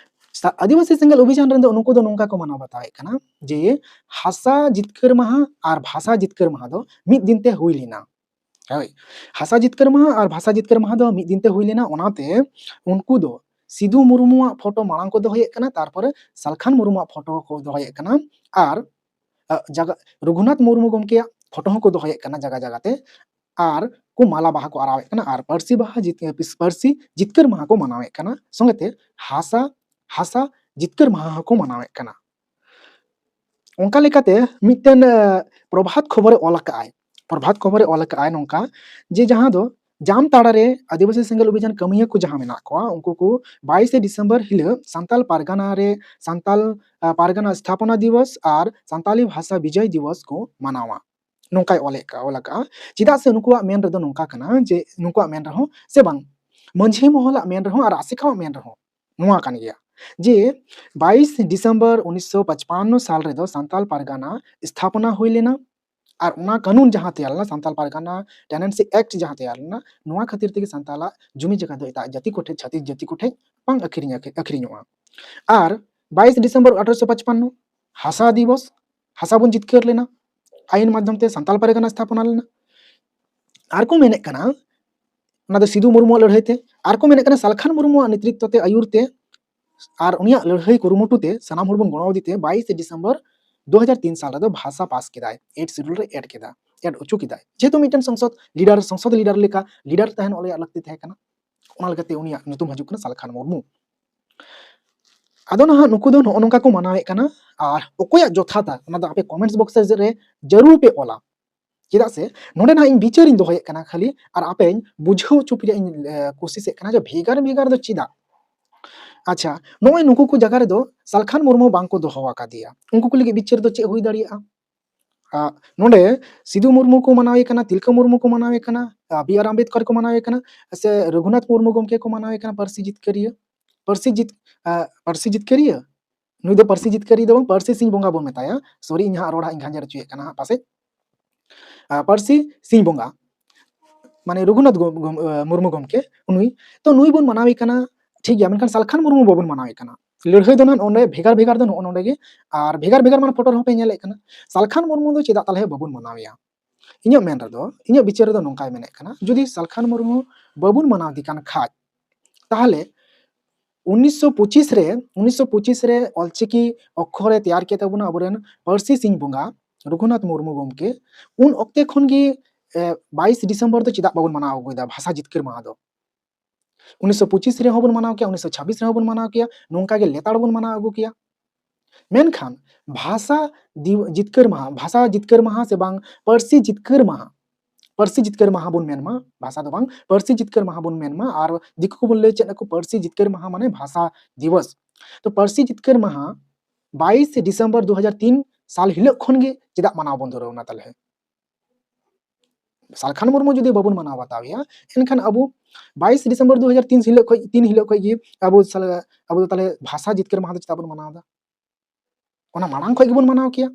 ᱥᱟ-, ᱟᱹᱫᱤᱵᱟᱹᱥᱤ ᱥᱮᱸᱜᱮᱞ ᱚᱵᱷᱤᱡᱟᱱ ᱨᱮᱫᱚ ᱱᱩᱠᱩ ᱫᱚ ᱱᱚᱝᱠᱟ ᱠᱚ ᱢᱟᱱᱟᱣ ᱵᱟᱛᱟᱣᱮᱫ ᱠᱟᱱᱟ ᱡᱮ ᱦᱟᱥᱟ ᱡᱤᱛᱠᱟᱹᱨ ᱢᱟᱦᱟ ᱟᱨ ᱵᱷᱟᱥᱟ ᱡᱤᱛᱠᱟᱹᱨ ᱢᱟᱦᱟ ᱫᱚ ᱢᱤᱫ ᱫᱤᱱ ᱛᱮ ᱦᱩᱭ ᱞᱮᱱᱟ᱾ ᱦᱳᱭ, ᱦᱟᱥᱟ ᱡᱤᱛᱠᱟᱹᱨ ᱢᱟᱦᱟ ᱟᱨ ᱵᱷᱟᱥᱟ ᱡᱤᱛᱠᱟᱹᱨ ᱢᱟᱦᱟ ᱫᱚ ᱢᱤᱫ ᱫᱤᱱ ᱛᱮ ᱦᱩᱭ ᱞᱮᱱᱟ, ᱚᱱᱟᱛᱮ ᱩᱱᱠᱩ ᱫᱚ ᱥᱤᱫᱩ ᱢᱩᱨᱢᱩᱣᱟᱜ ᱯᱷᱳᱴᱳ ᱢᱟᱲᱟᱝ ᱠᱚ ᱫᱚᱦᱚᱭᱮᱫ ᱠᱟᱱᱟ, ᱛᱟᱨᱯᱚᱨᱮ ᱥᱟᱞᱠᱷᱟᱱ ᱢᱩᱨᱢᱩᱣᱟᱜ ᱯᱷᱳᱴᱳ ᱠᱚ ᱫᱚᱦᱚᱭᱮᱫ ᱠᱟᱱᱟ, ᱟᱨ, ᱟ, ᱡᱟᱜᱟ-, ᱨᱚᱜᱷᱩᱱᱟᱛᱷ ᱢᱩᱨᱢᱩ ᱜᱚᱢᱠᱮᱭᱟᱜ ᱯᱷᱳᱴᱳ ᱦᱚᱸᱠᱚ ᱫᱚᱦᱚᱭᱮᱫ ᱠᱟᱱᱟ ᱡᱟᱭᱜᱟ ᱡᱟᱭᱜᱟ ᱛᱮ, ᱟᱨ ᱠᱚ ᱢᱟᱞᱟ ᱵᱟᱦᱟ ᱠᱚ ᱟᱨᱟᱣᱮᱫ ᱠᱟᱱᱟ, ᱟᱨ ᱯᱟᱹᱨᱥᱤ ᱵᱟᱦᱟ ᱡᱤᱛ-, ᱯᱤᱥ-, ᱯᱟᱹᱨᱥᱤ ᱡᱤᱛᱠᱟᱹᱨ ᱢᱟᱦᱟ ᱠᱚ ᱢᱟᱱᱟᱣᱮᱫ ᱠᱟᱱᱟ, ᱥᱚᱸᱜᱮ ᱛᱮ ᱦᱟᱥᱟ, ᱦᱟᱥᱟ ᱡᱤᱛᱠᱟᱹᱨ ᱢᱟᱦᱟ ᱦᱚᱸᱠᱚ ᱢᱟᱱᱟᱣᱮᱫ ᱠᱟᱱᱟ᱾ ᱚᱱᱠᱟ ᱞᱮᱠᱟᱛᱮ ᱢᱤᱫᱴᱮᱱ, ᱮ, ᱯᱨᱚᱵᱷᱟᱛ ᱠᱷᱚᱵᱚᱨᱮ ᱚᱞ ᱟᱠᱟᱫᱼᱟᱭ, ᱯᱨᱚᱵᱷᱟᱛ ᱠᱷᱚᱵᱚᱨᱮ ᱚᱞ ᱟᱠᱟᱫᱼᱟᱭ ᱱᱚᱝᱠᱟ ᱡᱮ ᱡᱟᱦᱟᱸ ᱫᱚ ᱡᱟᱢᱛᱟᱲᱟ ᱨᱮ ᱟᱹᱫᱤᱵᱟᱹᱥᱤ ᱥᱮᱸᱜᱮᱞ ᱚᱵᱷᱤᱡᱟᱱ ᱠᱟᱹᱢᱤᱭᱟᱹ ᱠᱚ ᱡᱟᱦᱟᱸ ᱢᱮᱱᱟᱜ ᱠᱚᱣᱟ, ᱩᱱᱠᱩ ᱠᱚ ᱵᱟᱭᱤᱥᱮ ᱰᱤᱥᱮᱢᱵᱚᱨ ᱦᱤᱞᱳᱜ ᱥᱟᱱᱛᱟᱞ ᱯᱟᱨᱜᱟᱱᱟ ᱨᱮ, ᱥᱟᱱᱛᱟᱞ, ᱟ, ᱯᱟᱨᱜᱟᱱᱟ ᱥᱛᱷᱟᱯᱚᱱᱟ ᱫᱤᱵᱚᱥ ᱟᱨ ᱥᱟᱱᱛᱟᱞᱤ ᱵᱷᱟᱥᱟ ᱵᱤᱡᱚᱭ ᱫᱤᱵᱚᱥ ᱠᱚ ᱢᱟᱱᱟᱣᱟ᱾ ᱱᱚᱝᱠᱟᱭ ᱚᱞᱮᱫ ᱠᱟ-, ᱚᱞ ᱟᱠᱟᱫᱼᱟ᱾ ᱪᱮᱫᱟᱜ ᱥᱮ ᱱᱩᱠᱩᱣᱟᱜ ᱢᱮᱱ ᱨᱮᱫᱚ ᱱᱚᱝᱠᱟ ᱠᱟᱱᱟ ᱡᱮ, ᱱᱩᱠᱩᱣᱟᱜ ᱢᱮᱱ ᱨᱮᱦᱚᱸ ᱥᱮ ᱵᱟᱝ, ᱢᱟᱹᱡᱷᱤ ᱢᱚᱦᱚᱞᱟᱜ ᱢᱮᱱ ᱨᱮᱦᱚᱸ ᱟᱨ ᱟᱥᱮᱠᱟᱣᱟᱜ ᱢᱮᱱ ᱨᱮᱦᱚᱸ ᱱᱚᱣᱟ ᱠᱟᱱ ᱜᱮᱭᱟ ᱡᱮ ᱵᱟᱭᱤᱥ ᱰᱤᱥᱮᱢᱵᱚᱨ ᱩᱱᱤᱥᱥᱚ ᱯᱟᱸᱪᱯᱟᱱᱱᱚ ᱥᱟᱞ ᱨᱮᱫᱚ ᱥᱟᱱᱛᱟᱞ ᱯᱟᱨᱜᱟᱱᱟ ᱥᱛᱷᱟᱯᱚᱱᱟ ᱦᱩᱭ ᱞᱮᱱᱟ᱾ ᱟᱨ ᱚᱱᱟ ᱠᱟᱹᱱᱩᱱ ᱡᱟᱦᱟᱸ ᱛᱮᱭᱟᱨ ᱞᱮᱱᱟ, ᱥᱟᱱᱛᱟᱲ ᱯᱟᱨᱜᱟᱱᱟ Tenancy Act ᱡᱟᱦᱟᱸ ᱛᱮᱭᱟᱨ ᱞᱮᱱᱟ, ᱱᱚᱣᱟ ᱠᱷᱟᱹᱛᱤᱨ ᱛᱮᱜᱮ ᱥᱟᱱᱛᱟᱲᱟᱜ ᱡᱩᱢᱤ ᱡᱟᱭᱜᱟ ᱫᱚ ᱮᱴᱟᱜ ᱡᱟᱹᱛᱤ ᱠᱚᱴᱷᱮᱱ, ᱪᱷᱟᱹᱛᱤᱠ ᱡᱟᱹᱛᱤ ᱠᱚᱴᱷᱮᱱ ᱵᱟᱝ ᱟᱹᱠᱷᱨᱤᱧ ᱟᱹᱠᱷᱨᱤᱧᱚᱜᱼᱟ᱾ ᱟᱨ ᱵᱟᱭᱤᱥ ᱰᱤᱥᱮᱢᱵᱚᱨ ᱟᱴᱷᱨᱚᱥᱚ ᱯᱟᱸᱪᱯᱟᱱᱱᱚ ᱦᱟᱥᱟ ᱫᱤᱵᱚᱥ, ᱦᱟᱥᱟ ᱵᱚᱱ ᱡᱤᱛᱠᱟᱹᱨ ᱞᱮᱱᱟ, ᱟᱭᱤᱱ ᱢᱟᱫᱽᱫᱷᱚᱢ ᱛᱮ ᱥᱟᱱᱛᱟᱲ ᱯᱟᱨᱜᱟᱱᱟ ᱥᱛᱷᱟᱯᱚᱱᱟ ᱞᱮᱱᱟ᱾ ᱟᱨ ᱠᱚ ᱢᱮᱱᱮᱫ ᱠᱟᱱᱟ, ᱚᱱᱟ ᱫᱚ ᱥᱤᱫᱩ ᱢᱩᱨᱢᱩᱣᱟᱜ ᱞᱟᱹᱲᱦᱟᱹᱭ ᱛᱮ, ᱟᱨ ᱠᱚ ᱢᱮᱱᱮᱫ ᱠᱟᱱᱟ ᱥᱟᱞᱠᱷᱟᱱ ᱢᱩᱨᱢᱩᱣᱟᱜ ᱱᱮᱛᱨᱤᱛᱵ ᱛᱮ, ᱟᱹᱭᱩᱨ ᱛᱮ, ᱟᱨ ᱩᱱᱤᱭᱟᱜ ᱞᱟᱹᱲᱦᱟᱹᱭ ᱠᱩᱨᱩᱢᱩᱴᱩ ᱛᱮ ᱥᱟᱱᱟᱢ ᱦᱚᱲ ᱵᱚᱱ ᱜᱚᱲᱚ ᱟᱫᱮ ᱛᱮ ᱵᱟᱭᱤᱥᱮ ᱰᱤᱥᱮᱢᱵᱚᱨ ᱫᱩ ᱦᱟᱡᱟᱨ ᱛᱤᱱ ᱥᱟᱞ ᱨᱮᱫᱚ ᱵᱷᱟᱥᱟ ᱯᱟᱥ ᱠᱮᱫᱟᱭ, ᱮᱭᱤᱴ ᱥᱤᱰᱩᱞ ᱨᱮ ᱮᱰ ᱠᱮᱫᱟ, ᱮᱰ ᱦᱚᱪᱚ ᱠᱮᱫᱟᱭ᱾ ᱡᱮᱦᱮᱛᱩ ᱢᱤᱫᱴᱮᱱ ᱥᱚᱝᱥᱚᱫ ᱞᱤᱰᱟᱨ, ᱥᱚᱝᱥᱚᱫ ᱞᱤᱰᱟᱨ ᱞᱮᱠᱟ ᱞᱤᱰᱟᱨ ᱛᱟᱦᱮᱱ ᱟᱞᱮᱭᱟᱜ ᱞᱟᱹᱠᱛᱤ ᱛᱟᱦᱮᱸ ᱠᱟᱱᱟ, ᱚᱱᱟ ᱞᱮᱠᱟᱛᱮ ᱩᱱᱤᱭᱟᱜ ᱧᱩᱛᱩᱢ ᱦᱤᱡᱩᱜ ᱠᱟᱱᱟ ᱥᱟᱞᱠᱷᱟᱱ ᱢᱩᱨᱢᱩ᱾ ᱟᱫᱚ ᱱᱟᱦᱟᱜ ᱱᱩᱠᱩ ᱫᱚ ᱱᱚᱜᱼᱚ ᱱᱚᱝᱠᱟ ᱠᱚ ᱢᱟᱱᱟᱣᱮᱫ ᱠᱟᱱᱟ, ᱟᱨ ᱚᱠᱚᱭᱟᱜ ᱡᱚᱛᱷᱟᱛᱟ ᱚᱱᱟ ᱫᱚ ᱟᱯᱮ ᱠᱚᱢᱮᱱᱴᱥ ᱵᱚᱠᱥ ᱨᱮ ᱡᱟᱹᱨᱩᱲ ᱯᱮ ᱚᱞᱟ᱾ ᱪᱮᱫᱟᱜ ᱥᱮ ᱱᱚᱰᱮ ᱱᱟᱦᱟᱜ ᱤᱧ ᱵᱤᱪᱟᱹᱨᱤᱧ ᱫᱚᱦᱚᱭᱮᱫ ᱠᱟᱱᱟ ᱠᱷᱟᱹᱞᱤ, ᱟᱨ ᱟᱯᱮᱧ ᱵᱩᱡᱷᱟᱹᱣ ᱦᱚᱪᱚ ᱯᱮ ᱨᱮᱭᱟᱜ ᱤᱧ, ᱮ, ᱠᱳᱥᱤᱥᱮᱫ ᱠᱟᱱᱟ ᱡᱮ ᱵᱷᱮᱜᱟᱨ ᱵᱷᱮᱜᱟᱨ ᱫᱚ ᱪᱮᱫᱟᱜ? ᱟᱪᱪᱷᱟ, ᱱᱚᱜᱼᱚᱭ ᱱᱩᱠᱩ ᱠᱚ ᱡᱟᱭᱜᱟ ᱨᱮᱫᱚ ᱥᱟᱞᱠᱷᱟᱱ ᱢᱩᱨᱢᱩ ᱵᱟᱝ ᱠᱚ ᱫᱚᱦᱚ ᱟᱠᱟᱫᱮᱭᱟ, ᱩᱱᱠᱩ ᱠᱚ ᱞᱟᱹᱜᱤᱫ ᱵᱤᱪᱟᱹᱨ ᱫᱚ ᱪᱮᱫ ᱦᱩᱭ ᱫᱟᱲᱮᱭᱟᱜᱼᱟ? ᱟ, ᱱᱚᱰᱮ ᱥᱤᱫᱩ ᱢᱩᱨᱢᱩ ᱠᱚ ᱢᱟᱱᱟᱣᱮ ᱠᱟᱱᱟ, ᱛᱤᱞᱠᱟᱹ ᱢᱩᱨᱢᱩ ᱠᱚ ᱢᱟᱱᱟᱣᱮ ᱠᱟᱱᱟ, ᱟ, ᱵᱤ ᱟᱨ ᱟᱢᱵᱮᱫᱠᱚᱨ ᱠᱚ ᱢᱟᱱᱟᱣᱮ ᱠᱟᱱᱟ, ᱥᱮ ᱨᱚᱜᱷᱩᱱᱟᱛᱷ ᱢᱩᱨᱢᱩ ᱜᱚᱢᱠᱮ ᱠᱚ ᱢᱟᱱᱟᱣᱮ ᱠᱟᱱᱟ, ᱯᱟᱹᱨᱥᱤ ᱡᱤᱛᱠᱟᱹᱨᱤᱭᱟᱹ, ᱯᱟᱹᱨᱥᱤ ᱡᱤᱛ-, ᱟ, ᱯᱟᱹᱨᱥᱤ ᱡᱤᱛᱠᱟᱹᱨᱤᱭᱟᱹ? ᱱᱩᱭ ᱫᱚ ᱯᱟᱹᱨᱥᱤ ᱡᱤᱛᱠᱟᱹᱨᱤᱭᱟᱹ ᱫᱚ ᱵᱟᱝ, ᱯᱟᱹᱨᱥᱤ ᱥᱤᱧ ᱵᱚᱸᱜᱟ ᱵᱚᱱ ᱢᱮᱛᱟᱭᱟ᱾ ᱥᱚᱨᱤ, ᱤᱧ ᱦᱟᱸᱜ ᱨᱚᱲ ᱦᱟᱸᱜ ᱤᱧ ᱜᱷᱟᱸᱡᱮᱨ ᱦᱚᱪᱚᱭᱮᱫ ᱠᱟᱱᱟ ᱦᱟᱸᱜ ᱯᱟᱥᱮᱡ᱾ ᱟ, ᱯᱟᱹᱨᱥᱤ ᱥᱤᱧ ᱵᱚᱸᱜᱟ, ᱢᱟᱱᱮ ᱨᱚᱜᱷᱩᱱᱟᱛᱷ ᱜᱚ-, ᱜᱚ-, ᱟ, ᱢᱩᱨᱢᱩ ᱜᱚᱢᱠᱮ, ᱱᱩᱭ, ᱛᱚ ᱱᱩᱭ ᱵᱚᱱ ᱢᱟᱱᱟᱣᱮ ᱠᱟᱱᱟ, ᱴᱷᱤᱠ ᱜᱮᱭᱟ, ᱢᱮᱱᱠᱷᱟᱱ ᱥᱟᱞᱠᱷᱟᱱ ᱢᱩᱨᱢᱩ ᱵᱟᱵᱚᱱ ᱢᱟᱱᱟᱣᱮ ᱠᱟᱱᱟ᱾ ᱞᱟᱹᱲᱦᱟᱹᱭ ᱫᱚ ᱱᱟᱦᱟᱜ ᱱᱚᱰᱮ ᱵᱷᱮᱜᱟᱨ ᱵᱷᱮᱜᱟᱨ ᱫᱚ ᱱᱚᱜᱼᱚ ᱱᱚᱰᱮ ᱜᱮ, ᱟᱨ ᱵᱷᱮᱜᱟᱨ ᱵᱷᱮᱜᱟᱨ ᱢᱟᱱᱮ ᱯᱷᱳᱴᱳ ᱨᱮᱦᱚᱸ ᱯᱮ ᱧᱮᱞᱮᱫ ᱠᱟᱱᱟ᱾ ᱥᱟᱞᱠᱷᱟᱱ ᱢᱩᱨᱢᱩ ᱫᱚ ᱪᱮᱫᱟᱜ ᱛᱟᱞᱦᱮ ᱵᱟᱵᱚᱱ ᱢᱟᱱᱟᱣᱮᱭᱟ? ᱤᱧᱟᱹᱜ ᱢᱮᱱ ᱨᱮᱫᱚ, ᱤᱧᱟᱹᱜ ᱵᱤᱪᱟᱹᱨ ᱨᱮᱫᱚ ᱱᱚᱝᱠᱟᱭ ᱢᱮᱱᱮᱫ ᱠᱟᱱᱟ, ᱡᱩᱫᱤ ᱥᱟᱞᱠᱷᱟᱱ ᱢᱩᱨᱢᱩ ᱵᱟᱵᱚᱱ ᱢᱟᱱᱟᱣ ᱫᱮ ᱠᱟᱱ ᱠᱷᱟᱡ, ᱛᱟᱦᱞᱮ ᱩᱱᱤᱥᱥᱚ ᱯᱚᱸᱪᱤᱥ ᱨᱮ, ᱩᱱᱤᱥᱥᱚ ᱯᱚᱸᱪᱤᱥ ᱨᱮ ᱚᱞᱪᱤᱠᱤ ᱚᱠᱠᱷᱚᱨᱮ ᱛᱮᱭᱟᱨ ᱠᱮᱫ ᱛᱟᱵᱚᱱᱟ ᱟᱵᱚᱨᱮᱱ ᱯᱟᱹᱨᱥᱤ ᱥᱤᱧ ᱵᱚᱸᱜᱟ ᱨᱚᱜᱷᱩᱱᱟᱛᱷ ᱢᱩᱨᱢᱩ ᱜᱚᱢᱠᱮ, ᱩᱱ ᱚᱠᱛᱮ ᱠᱷᱚᱱ ᱜᱮ, ᱮ, ᱵᱟᱭᱤᱥ ᱰᱤᱥᱮᱢᱵᱚᱨ ᱫᱚ ᱪᱮᱫᱟᱜ ᱵᱟᱵᱚᱱ ᱢᱟᱱᱟᱣ ᱟᱹᱜᱩᱭᱮᱫᱟ ᱵᱷᱟᱥᱟ ᱡᱤᱛᱠᱟᱹᱨ ᱢᱟᱦᱟ ᱫᱚ? ᱩᱱᱤᱥᱥᱚ ᱯᱚᱸᱪᱤᱥ ᱨᱮᱦᱚᱸ ᱵᱚᱱ ᱢᱟᱱᱟᱣ ᱠᱮᱭᱟ, ᱩᱱᱤᱥᱥᱚ ᱪᱷᱟᱵᱵᱤᱥ ᱨᱮᱦᱚᱸ ᱵᱚᱱ ᱢᱟᱱᱟᱣ ᱠᱮᱭᱟ, ᱱᱚᱝᱠᱟ ᱜᱮ ᱞᱮᱛᱟᱲ ᱵᱚᱱ ᱢᱟᱱᱟᱣ ᱟᱹᱜᱩ ᱠᱮᱭᱟ᱾ ᱢᱮᱱᱠᱷᱟᱱ ᱵᱷᱟᱥᱟ ᱫᱤᱣ-, ᱡᱤᱛᱠᱟᱹᱨ ᱢᱟᱦᱟ, ᱵᱷᱟᱥᱟ ᱡᱤᱛᱠᱟᱹᱨ ᱢᱟᱦᱟ ᱥᱮ ᱵᱟᱝ ᱯᱟᱹᱨᱥᱤ ᱡᱤᱛᱠᱟᱹᱨ ᱢᱟᱦᱟ, ᱯᱟᱹᱨᱥᱤ ᱡᱤᱛᱠᱟᱹᱨ ᱢᱟᱦᱟ ᱵᱚᱱ ᱢᱮᱱ ᱢᱟ, ᱵᱷᱟᱥᱟ ᱫᱚ ᱵᱟᱝ, ᱯᱟᱹᱨᱥᱤ ᱡᱤᱛᱠᱟᱹᱨ ᱢᱟᱦᱟ ᱵᱚᱱ ᱢᱮᱱ ᱢᱟ, ᱟᱨ ᱫᱤᱠᱩ ᱠᱚᱵᱚᱱ ᱞᱟᱹᱭ ᱪᱮᱫ ᱟᱠᱚ ᱯᱟᱹᱨᱥᱤ ᱡᱤᱛᱠᱟᱹᱨ ᱢᱟᱦᱟ ᱢᱟᱱᱮ ᱵᱷᱟᱥᱟ ᱫᱤᱵᱚᱥ᱾ ᱛᱚ ᱯᱟᱹᱨᱥᱤ ᱡᱤᱛᱠᱟᱹᱨ ᱢᱟᱦᱟ ᱵᱟᱭᱤᱥ ᱰᱤᱥᱮᱢᱵᱚᱨ ᱫᱩ ᱦᱟᱡᱟᱨ ᱛᱤᱱ ᱥᱟᱞ ᱦᱤᱞᱳᱜ ᱠᱷᱚᱱ ᱜᱮ ᱪᱮᱫᱟᱜ ᱢᱟᱱᱟᱣ ᱵᱚᱱ ᱫᱷᱩᱨᱟᱹᱣ ᱮᱱᱟ ᱛᱟᱦᱞᱮ? ᱥᱟᱞᱠᱷᱟᱱ ᱢᱩᱨᱢᱩ ᱡᱩᱫᱤ ᱵᱟᱵᱚᱱ ᱢᱟᱱᱟᱣ ᱵᱟᱛᱟᱣ ᱮᱭᱟ, ᱮᱱᱠᱷᱟᱱ ᱟᱵᱚ ᱵᱟᱭᱤᱥ ᱰᱤᱥᱮᱢᱵᱚᱨ ᱫᱩ ᱦᱟᱡᱟᱨ ᱛᱤᱱ ᱦᱤᱞᱳᱜ ᱠᱷᱚᱡ, ᱛᱤᱱ ᱦᱤᱞᱳᱜ ᱠᱷᱚᱡ ᱜᱮ ᱟᱵᱚ ᱥᱟᱞ-, ᱟᱵᱚ ᱫᱚ ᱛᱟᱦᱞᱮ ᱵᱷᱟᱥᱟ ᱡᱤᱛᱠᱟᱹᱨ ᱢᱟᱦᱟ ᱫᱚ ᱪᱮᱫᱟᱜ ᱵᱚᱱ ᱢᱟᱱᱟᱣ ᱮᱫᱟ? ᱚᱱᱟ ᱢᱟᱲᱟᱝ ᱠᱷᱚᱡ ᱜᱮᱵᱚᱱ ᱢᱟᱱᱟᱣ ᱠᱮᱭᱟ᱾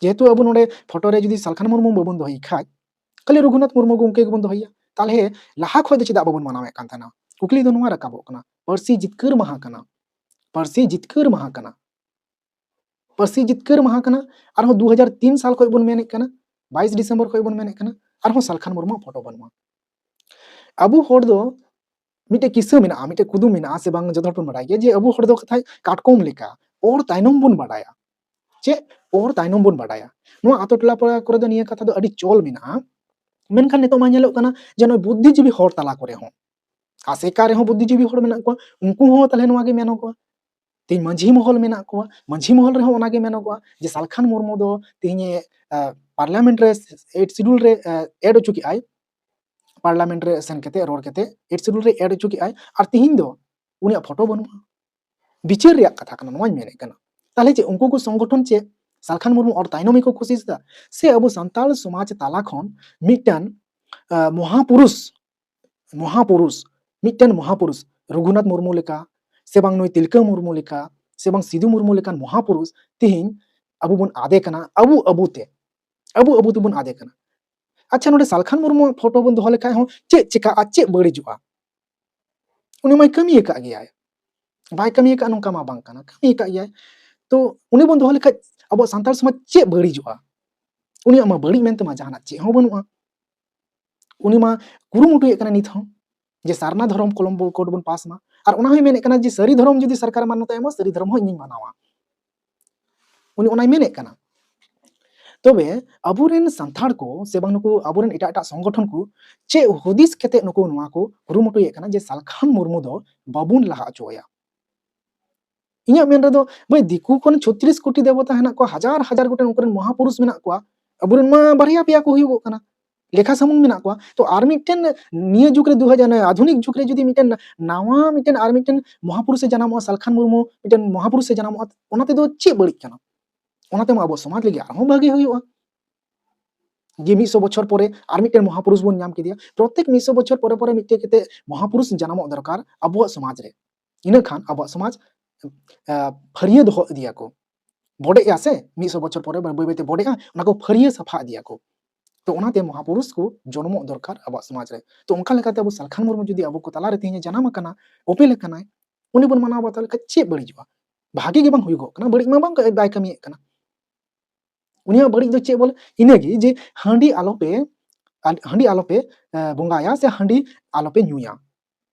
ᱡᱮᱦᱮᱛᱩ ᱟᱵᱚ ᱱᱚᱰᱮ ᱯᱷᱳᱴᱳ ᱨᱮ ᱡᱩᱫᱤ ᱥᱟᱞᱠᱷᱟᱱ ᱢᱩᱨᱢᱩ ᱵᱟᱵᱚᱱ ᱫᱚᱦᱚᱭᱮ ᱠᱷᱟᱡ, ᱠᱷᱟᱹᱞᱤ ᱨᱚᱜᱷᱩᱱᱟᱛᱷ ᱢᱩᱨᱢᱩ ᱜᱮ ᱩᱱᱠᱩ ᱜᱮᱵᱚᱱ ᱫᱚᱦᱚᱭᱮᱭᱟ, ᱛᱟᱦᱚᱞᱮ ᱞᱟᱦᱟ ᱠᱷᱚᱱ ᱫᱚ ᱪᱮᱫᱟᱜ ᱵᱟᱵᱚᱱ ᱢᱟᱱᱟᱣᱮᱫ ᱠᱟᱱ ᱛᱟᱦᱮᱱᱟ? ᱠᱩᱠᱞᱤ ᱫᱚ ᱱᱚᱣᱟ ᱨᱟᱠᱟᱵᱚᱜ ᱠᱟᱱᱟ᱾ ᱯᱟᱹᱨᱥᱤ ᱡᱤᱛᱠᱟᱹᱨ ᱢᱟᱦᱟ ᱠᱟᱱᱟ, ᱯᱟᱹᱨᱥᱤ ᱡᱤᱛᱠᱟᱹᱨ ᱢᱟᱦᱟ ᱠᱟᱱᱟ, ᱯᱟᱹᱨᱥᱤ ᱡᱤᱛᱠᱟᱹᱨ ᱢᱟᱦᱟ ᱠᱟᱱᱟ᱾ ᱟᱨᱦᱚᱸ ᱫᱩ ᱦᱟᱡᱟᱨ ᱛᱤᱱ ᱥᱟᱞ ᱠᱷᱚᱱ ᱵᱚᱱ ᱢᱮᱱᱮᱫ ᱠᱟᱱᱟ, ᱵᱟᱭᱤᱥ ᱰᱤᱥᱮᱢᱵᱚᱨ ᱠᱷᱚᱱ ᱵᱚᱱ ᱢᱮᱱᱮᱫ ᱠᱟᱱᱟ, ᱟᱨᱦᱚᱸ ᱥᱟᱞᱠᱷᱟᱱ ᱢᱩᱨᱢᱩᱣᱟᱜ ᱯᱷᱳᱴᱳ ᱵᱟᱹᱱᱩᱜᱼᱟ᱾ ᱟᱵᱚ ᱦᱚᱲ ᱫᱚ ᱢᱤᱫᱴᱮᱡ ᱠᱤᱥᱟᱹ ᱢᱮᱱᱟᱜᱼᱟ, ᱢᱤᱫᱴᱮᱡ ᱠᱩᱫᱩᱢ ᱢᱮᱱᱟᱜᱼᱟ, ᱥᱮ ᱵᱟᱝ ᱡᱚᱛᱚ ᱦᱚᱲ ᱵᱚᱱ ᱵᱟᱲᱟᱭ ᱜᱮᱭᱟ ᱡᱮ ᱟᱵᱚ ᱦᱚᱲ ᱫᱚ ᱠᱟᱛᱷᱟᱡ ᱠᱟᱴᱠᱚᱢ ᱞᱮᱠᱟ ᱚᱨ ᱛᱟᱭᱱᱚᱢ ᱵᱚᱱ ᱵᱟᱰᱟᱭᱟ᱾ ᱪᱮᱫ ᱚᱨ ᱛᱟᱭᱱᱚᱢ ᱵᱚᱱ ᱵᱟᱰᱟᱭᱟ? ᱱᱚᱣᱟ ᱟᱛᱳ ᱴᱚᱞᱟ ᱯᱟᱲᱟ ᱠᱚᱨᱮ ᱫᱚ ᱱᱤᱭᱟᱹ ᱠᱟᱛᱷᱟ ᱫᱚ ᱟᱹᱰᱤ ᱪᱚᱞ ᱢᱮᱱᱟᱜᱼᱟ, ᱢᱮᱱᱠᱷᱟᱱ ᱱᱤᱛᱚᱜ ᱢᱟ ᱧᱮᱞᱚᱜ ᱠᱟᱱᱟ ᱡᱮ ᱱᱚᱜᱼᱚᱭ ᱵᱩᱫᱽᱫᱷᱤᱡᱤᱵᱤ ᱦᱚᱲ ᱛᱟᱞᱟ ᱠᱚᱨᱮ ᱦᱚᱸ, ᱟᱥᱮᱠᱟ ᱨᱮᱦᱚᱸ ᱵᱩᱫᱽᱫᱷᱤᱡᱤᱵᱤ ᱦᱚᱲ ᱢᱮᱱᱟᱜ ᱠᱚᱣᱟ, ᱩᱱᱠᱩ ᱦᱚᱸ ᱛᱟᱦᱞᱮ ᱱᱚᱣᱟ ᱜᱮ ᱢᱮᱱᱚᱜᱚᱜᱼᱟ᱾ ᱛᱮᱦᱮᱧ ᱢᱟᱹᱡᱷᱤ ᱢᱚᱦᱚᱞ ᱢᱮᱱᱟᱜ ᱠᱚᱣᱟ, ᱢᱟᱹᱡᱷᱤ ᱢᱚᱦᱚᱞ ᱨᱮᱦᱚᱸ ᱚᱱᱟ ᱜᱮ ᱢᱮᱱᱚᱜᱚᱜᱼᱟ ᱡᱮ ᱥᱟᱞᱠᱷᱟᱱ ᱢᱩᱨᱢᱩ ᱫᱚ ᱛᱮᱦᱮᱧ ᱮ, ᱟ, ᱯᱟᱨᱞᱟᱢᱮᱱᱴ ᱨᱮ, ᱮᱭᱤᱴ ᱥᱤᱰᱩᱞ ᱨᱮ, ᱟ, ᱮᱰ ᱦᱚᱪᱚ ᱠᱮᱜᱼᱟᱭ, ᱯᱟᱨᱞᱟᱢᱮᱱᱴ ᱨᱮ ᱥᱮᱱ ᱠᱟᱛᱮ ᱨᱚᱲ ᱠᱟᱛᱮ ᱮᱭᱤᱴ ᱥᱤᱰᱩᱞ ᱨᱮ ᱮᱰ ᱦᱚᱪᱚ ᱠᱮᱜᱼᱟᱭ, ᱟᱨ ᱛᱮᱦᱮᱧ ᱫᱚ ᱩᱱᱤᱭᱟᱜ ᱯᱷᱳᱴᱳ ᱵᱟᱹᱱᱩᱜᱼᱟ᱾ ᱵᱤᱪᱟᱹᱨ ᱨᱮᱭᱟᱜ ᱠᱟᱛᱷᱟ ᱠᱟᱱᱟ, ᱱᱚᱣᱟᱧ ᱢᱮᱱᱮᱫ ᱠᱟᱱᱟ᱾ ᱛᱟᱦᱞᱮ ᱪᱮᱫ ᱩᱱᱠᱩ ᱠᱚ ᱥᱚᱝᱜᱚᱴᱷᱚᱱ ᱪᱮᱫ ᱥᱟᱞᱠᱷᱟᱱ ᱢᱩᱨᱢᱩ ᱚᱨ ᱛᱟᱭᱱᱚᱢ ᱜᱮᱠᱚ ᱠᱩᱥᱤᱥ ᱮᱫᱟ? ᱥᱮ ᱟᱵᱚ ᱥᱟᱱᱛᱟᱲ ᱥᱚᱢᱟᱡᱽ ᱛᱟᱞᱟ ᱠᱷᱚᱱ ᱢᱤᱫᱴᱟᱝ, ᱟ, ᱢᱚᱦᱟᱯᱩᱨᱩᱥ, ᱢᱚᱦᱟᱯᱩᱨᱩᱥ, ᱢᱤᱫᱴᱮᱱ ᱢᱚᱦᱟᱯᱩᱨᱩᱥ, ᱨᱚᱜᱷᱩᱱᱟᱛᱷ ᱢᱩᱨᱢᱩ ᱞᱮᱠᱟ, ᱥᱮ ᱵᱟᱝ ᱱᱩᱭ ᱛᱤᱞᱠᱟᱹ ᱢᱩᱨᱢᱩ ᱞᱮᱠᱟ, ᱥᱮ ᱵᱟᱝ ᱥᱤᱫᱩ ᱢᱩᱨᱢᱩ ᱞᱮᱠᱟᱱ ᱢᱚᱦᱟᱯᱩᱨᱩᱥ ᱛᱮᱦᱮᱧ ᱟᱵᱚ ᱵᱚᱱ ᱟᱫᱮ ᱠᱟᱱᱟ, ᱟᱵᱚ ᱟᱵᱚ ᱛᱮ, ᱟᱵᱚ ᱟᱵᱚ ᱛᱮᱵᱚᱱ ᱟᱫᱮ ᱠᱟᱱᱟ᱾ ᱟᱪᱪᱷᱟ, ᱱᱚᱰᱮ ᱥᱟᱞᱠᱷᱟᱱ ᱢᱩᱨᱢᱩᱣᱟᱜ ᱯᱷᱳᱴᱳ ᱵᱚᱱ ᱫᱚᱦᱚ ᱞᱮᱠᱷᱟᱡ ᱦᱚᱸ ᱪᱮᱫ ᱪᱤᱠᱟᱹᱜᱼᱟ, ᱪᱮᱫ ᱵᱟᱹᱲᱤᱡᱚᱜᱼᱟ? ᱩᱱᱤ ᱢᱟᱭ ᱠᱟᱹᱢᱤ ᱟᱠᱟᱫ ᱜᱮᱭᱟᱭ, ᱵᱟᱭ ᱠᱟᱹᱢᱤ ᱟᱠᱟᱫ ᱱᱚᱝᱠᱟ ᱢᱟ ᱵᱟᱝ ᱠᱟᱱᱟ, ᱠᱟᱹᱢᱤ ᱟᱠᱟᱫ ᱜᱮᱭᱟᱭ᱾ ᱛᱚ ᱩᱱᱤ ᱵᱚᱱ ᱫᱚᱦᱚ ᱞᱮᱠᱷᱟᱡ ᱟᱵᱚᱣᱟᱜ ᱥᱟᱱᱛᱟᱲ ᱥᱚᱢᱟᱡᱽ ᱪᱮᱫ ᱵᱟᱹᱲᱤᱡᱚᱜᱼᱟ? ᱩᱱᱤᱭᱟᱜ ᱢᱟ ᱵᱟᱹᱲᱤᱡ ᱢᱮᱱᱛᱮ ᱢᱟ ᱡᱟᱦᱟᱱᱟᱜ ᱪᱮᱫ ᱦᱚᱸ ᱵᱟᱹᱱᱩᱜᱼᱟ᱾ ᱩᱱᱤ ᱢᱟ ᱠᱩᱨᱩᱢᱩᱴᱩᱭᱮᱫ ᱠᱟᱱᱟ ᱱᱤᱛ ᱦᱚᱸ ᱡᱮ ᱥᱟᱨᱱᱟ ᱫᱷᱚᱨᱚᱢ ᱠᱚᱞᱚᱢ ᱵᱚ-, ᱠᱳᱰ ᱵᱚᱱ ᱯᱟᱥ ᱢᱟ, ᱟᱨ ᱚᱱᱟ ᱦᱚᱸᱭ ᱢᱮᱱᱮᱫ ᱠᱟᱱᱟ ᱡᱮ ᱥᱟᱹᱨᱤ ᱫᱷᱚᱨᱚᱢ ᱡᱩᱫᱤ ᱥᱚᱨᱠᱟᱨᱮ ᱢᱟᱱᱱᱚᱛᱟᱭ ᱮᱢᱟ, ᱥᱟᱹᱨᱤ ᱫᱷᱚᱨᱚᱢ ᱦᱚᱸ ᱤᱧᱤᱧ ᱢᱟᱱᱟᱣᱟ, ᱩᱱᱤ ᱚᱱᱟᱭ ᱢᱮᱱᱮᱫ ᱠᱟᱱᱟ᱾ ᱛᱚᱵᱮ ᱟᱵᱚᱨᱮᱱ ᱥᱟᱱᱛᱟᱲ ᱠᱚ ᱥᱮ ᱵᱟᱝ ᱱᱩᱠᱩ ᱟᱵᱚᱨᱮᱱ ᱮᱴᱟᱜ ᱮᱴᱟᱜ ᱥᱚᱝᱜᱚᱴᱷᱚᱱ ᱠᱚ ᱪᱮᱫ ᱦᱩᱫᱤᱥ ᱠᱟᱛᱮ ᱱᱩᱠᱩ ᱱᱚᱣᱟ ᱠᱚ ᱠᱩᱨᱩᱢᱩᱴᱩᱭᱮᱫ ᱠᱟᱱᱟ ᱡᱮ ᱥᱟᱞᱠᱷᱟᱱ ᱢᱩᱨᱢᱩ ᱫᱚ ᱵᱟᱵᱚᱱ ᱞᱟᱦᱟ ᱦᱚᱪᱚ ᱟᱭᱟ? ᱤᱧᱟᱹᱜ ᱢᱮᱱ ᱨᱮᱫᱚ ᱵᱷᱟᱹᱭ, ᱫᱤᱠᱩ ᱠᱷᱚᱱ ᱪᱷᱚᱛᱨᱤᱥ ᱠᱳᱴᱤ ᱫᱮᱵᱚᱛᱟ ᱦᱮᱱᱟᱜ ᱠᱚᱣᱟ, ᱦᱟᱡᱟᱨ ᱦᱟᱡᱟᱨ ᱜᱚᱴᱮᱱ ᱩᱱᱠᱩ ᱨᱮᱱ ᱢᱚᱦᱟᱯᱩᱨᱩᱥ ᱢᱮᱱᱟᱜ ᱠᱚᱣᱟ, ᱟᱵᱚᱨᱮᱱ ᱢᱟ ᱵᱟᱨᱭᱟ ᱯᱮᱭᱟ ᱠᱚ ᱦᱩᱭᱩᱜᱚᱜ ᱠᱟᱱᱟ, ᱞᱮᱠᱷᱟ ᱥᱩᱢᱩᱝ ᱢᱮᱱᱟᱜ ᱠᱚᱣᱟ᱾ ᱛᱚ ᱟᱨ ᱢᱤᱫᱴᱮᱱ ᱱᱤᱭᱟᱹ ᱡᱩᱜᱽ ᱨᱮ ᱫᱩ ᱦᱟᱡᱟᱨ, ᱟᱫᱷᱩᱱᱤᱠ ᱡᱩᱜᱽ ᱨᱮ ᱡᱩᱫᱤ ᱢᱤᱫᱴᱮᱱ ᱱᱟᱣᱟ ᱢᱤᱫᱴᱮᱱ ᱟᱨ ᱢᱤᱫᱴᱮᱱ ᱢᱚᱦᱟᱯᱩᱨᱩᱥᱮ ᱡᱟᱱᱟᱢᱚᱜᱼᱟ, ᱥᱟᱞᱠᱷᱟᱱ ᱢᱩᱨᱢᱩ ᱢᱤᱫᱴᱮᱱ ᱢᱚᱦᱟᱯᱩᱨᱩᱥᱮ ᱡᱟᱱᱟᱢᱚᱜᱼᱟ, ᱚᱱᱟ ᱛᱮᱫᱚ ᱪᱮᱫ ᱵᱟᱹᱲᱤᱡ ᱠᱟᱱᱟ? ᱚᱱᱟ ᱛᱮᱢᱟ ᱟᱵᱚ ᱥᱚᱢᱟᱡᱽ ᱞᱟᱹᱜᱤᱫ ᱟᱨᱦᱚᱸ ᱵᱷᱟᱜᱮ ᱦᱩᱭᱩᱜᱼᱟ᱾ ᱡᱮ ᱢᱤᱫ ᱥᱚ ᱵᱚᱪᱷᱚᱨ ᱯᱚᱨᱮ ᱟᱨ ᱢᱤᱫᱴᱮᱱ ᱢᱚᱦᱟᱯᱩᱨᱩᱥ ᱵᱚᱱ ᱧᱟᱢ ᱠᱮᱫᱮᱭᱟ, ᱯᱨᱚᱛᱮᱠ ᱢᱤᱫ ᱥᱚ ᱵᱚᱪᱷᱚᱨ ᱯᱚᱨᱮ ᱯᱚᱨᱮ ᱢᱤᱫᱴᱮᱱ ᱠᱟᱛᱮ ᱢᱚᱦᱟᱯᱩᱨᱩᱥ ᱡᱟᱱᱟᱢᱚᱜ ᱫᱚᱨᱠᱟᱨ ᱟᱵᱚᱣᱟᱜ ᱥᱚᱢᱟᱡᱽ ᱨᱮ᱾ ᱤᱱᱟᱹ ᱠᱷᱟᱱ ᱟᱵᱚᱣᱟᱜ ᱥᱚᱢᱟᱡᱽ, ᱟ, ᱯᱷᱟᱹᱨᱭᱟᱹ ᱫᱚᱦᱚ ᱤᱫᱤᱭᱟᱠᱚ᱾ ᱵᱚᱰᱮᱜᱼᱟ ᱥᱮ, ᱢᱤᱫ ᱥᱚ ᱵᱚᱪᱷᱚᱨ ᱯᱚᱨᱮ ᱵᱟᱹᱭ ᱵᱟᱹᱭ ᱛᱮ ᱵᱚᱰᱮᱜᱼᱟ, ᱚᱱᱟ ᱠᱚ ᱯᱷᱟᱹᱨᱭᱟᱹ ᱥᱟᱯᱷᱟ ᱤᱫᱤᱭᱟᱠᱚ᱾ ᱛᱚ ᱚᱱᱟᱛᱮ ᱢᱚᱦᱟᱯᱩᱨᱩᱥ ᱠᱚ ᱡᱚᱱᱢᱚᱜ ᱫᱚᱨᱠᱟᱨ ᱟᱵᱚᱣᱟᱜ ᱥᱚᱢᱟᱡᱽ ᱨᱮ᱾ ᱛᱚ ᱚᱱᱠᱟ ᱞᱮᱠᱟᱛᱮ ᱟᱵᱚ ᱥᱟᱞᱠᱷᱟᱱ ᱢᱩᱨᱢᱩ ᱡᱩᱫᱤ ᱟᱵᱚ ᱠᱚ ᱛᱟᱞᱟᱨᱮ ᱛᱮᱦᱮᱧ ᱮ ᱡᱟᱱᱟᱢ ᱟᱠᱟᱱᱟ, ᱚᱯᱮᱞ ᱟᱠᱟᱱᱟᱭ, ᱩᱱᱤ ᱵᱚᱱ ᱢᱟᱱᱟᱣ ᱵᱟᱛᱟᱣ ᱞᱮᱠᱷᱟᱱ ᱪᱮᱫ ᱵᱟᱹᱲᱤᱡᱚᱜᱼᱟ? ᱵᱷᱟᱜᱮ ᱜᱮ ᱵᱟᱝ ᱦᱩᱭᱩᱜᱚᱜ ᱠᱟᱱᱟ, ᱵᱟᱹᱲᱤᱡ ᱢᱟ ᱵᱟᱝ, ᱵᱟᱭ ᱠᱟᱹᱢᱤᱭᱮᱫ ᱠᱟᱱᱟ᱾ ᱩᱱᱤᱭᱟᱜ ᱵᱟᱹᱲᱤᱡ ᱫᱚ ᱪᱮᱫ ᱵᱚᱞᱮ? ᱤᱱᱟᱹᱜᱮ ᱡᱮ ᱦᱟᱺᱰᱤ ᱟᱞᱚᱯᱮ, ᱟᱞ-, ᱦᱟᱺᱰᱤ ᱟᱞᱚᱯᱮ, ᱮ, ᱵᱚᱸᱜᱟᱭᱟ ᱥᱮ ᱦᱟᱺᱰᱤ ᱟᱞᱚᱯᱮ ᱧᱩᱭᱟ᱾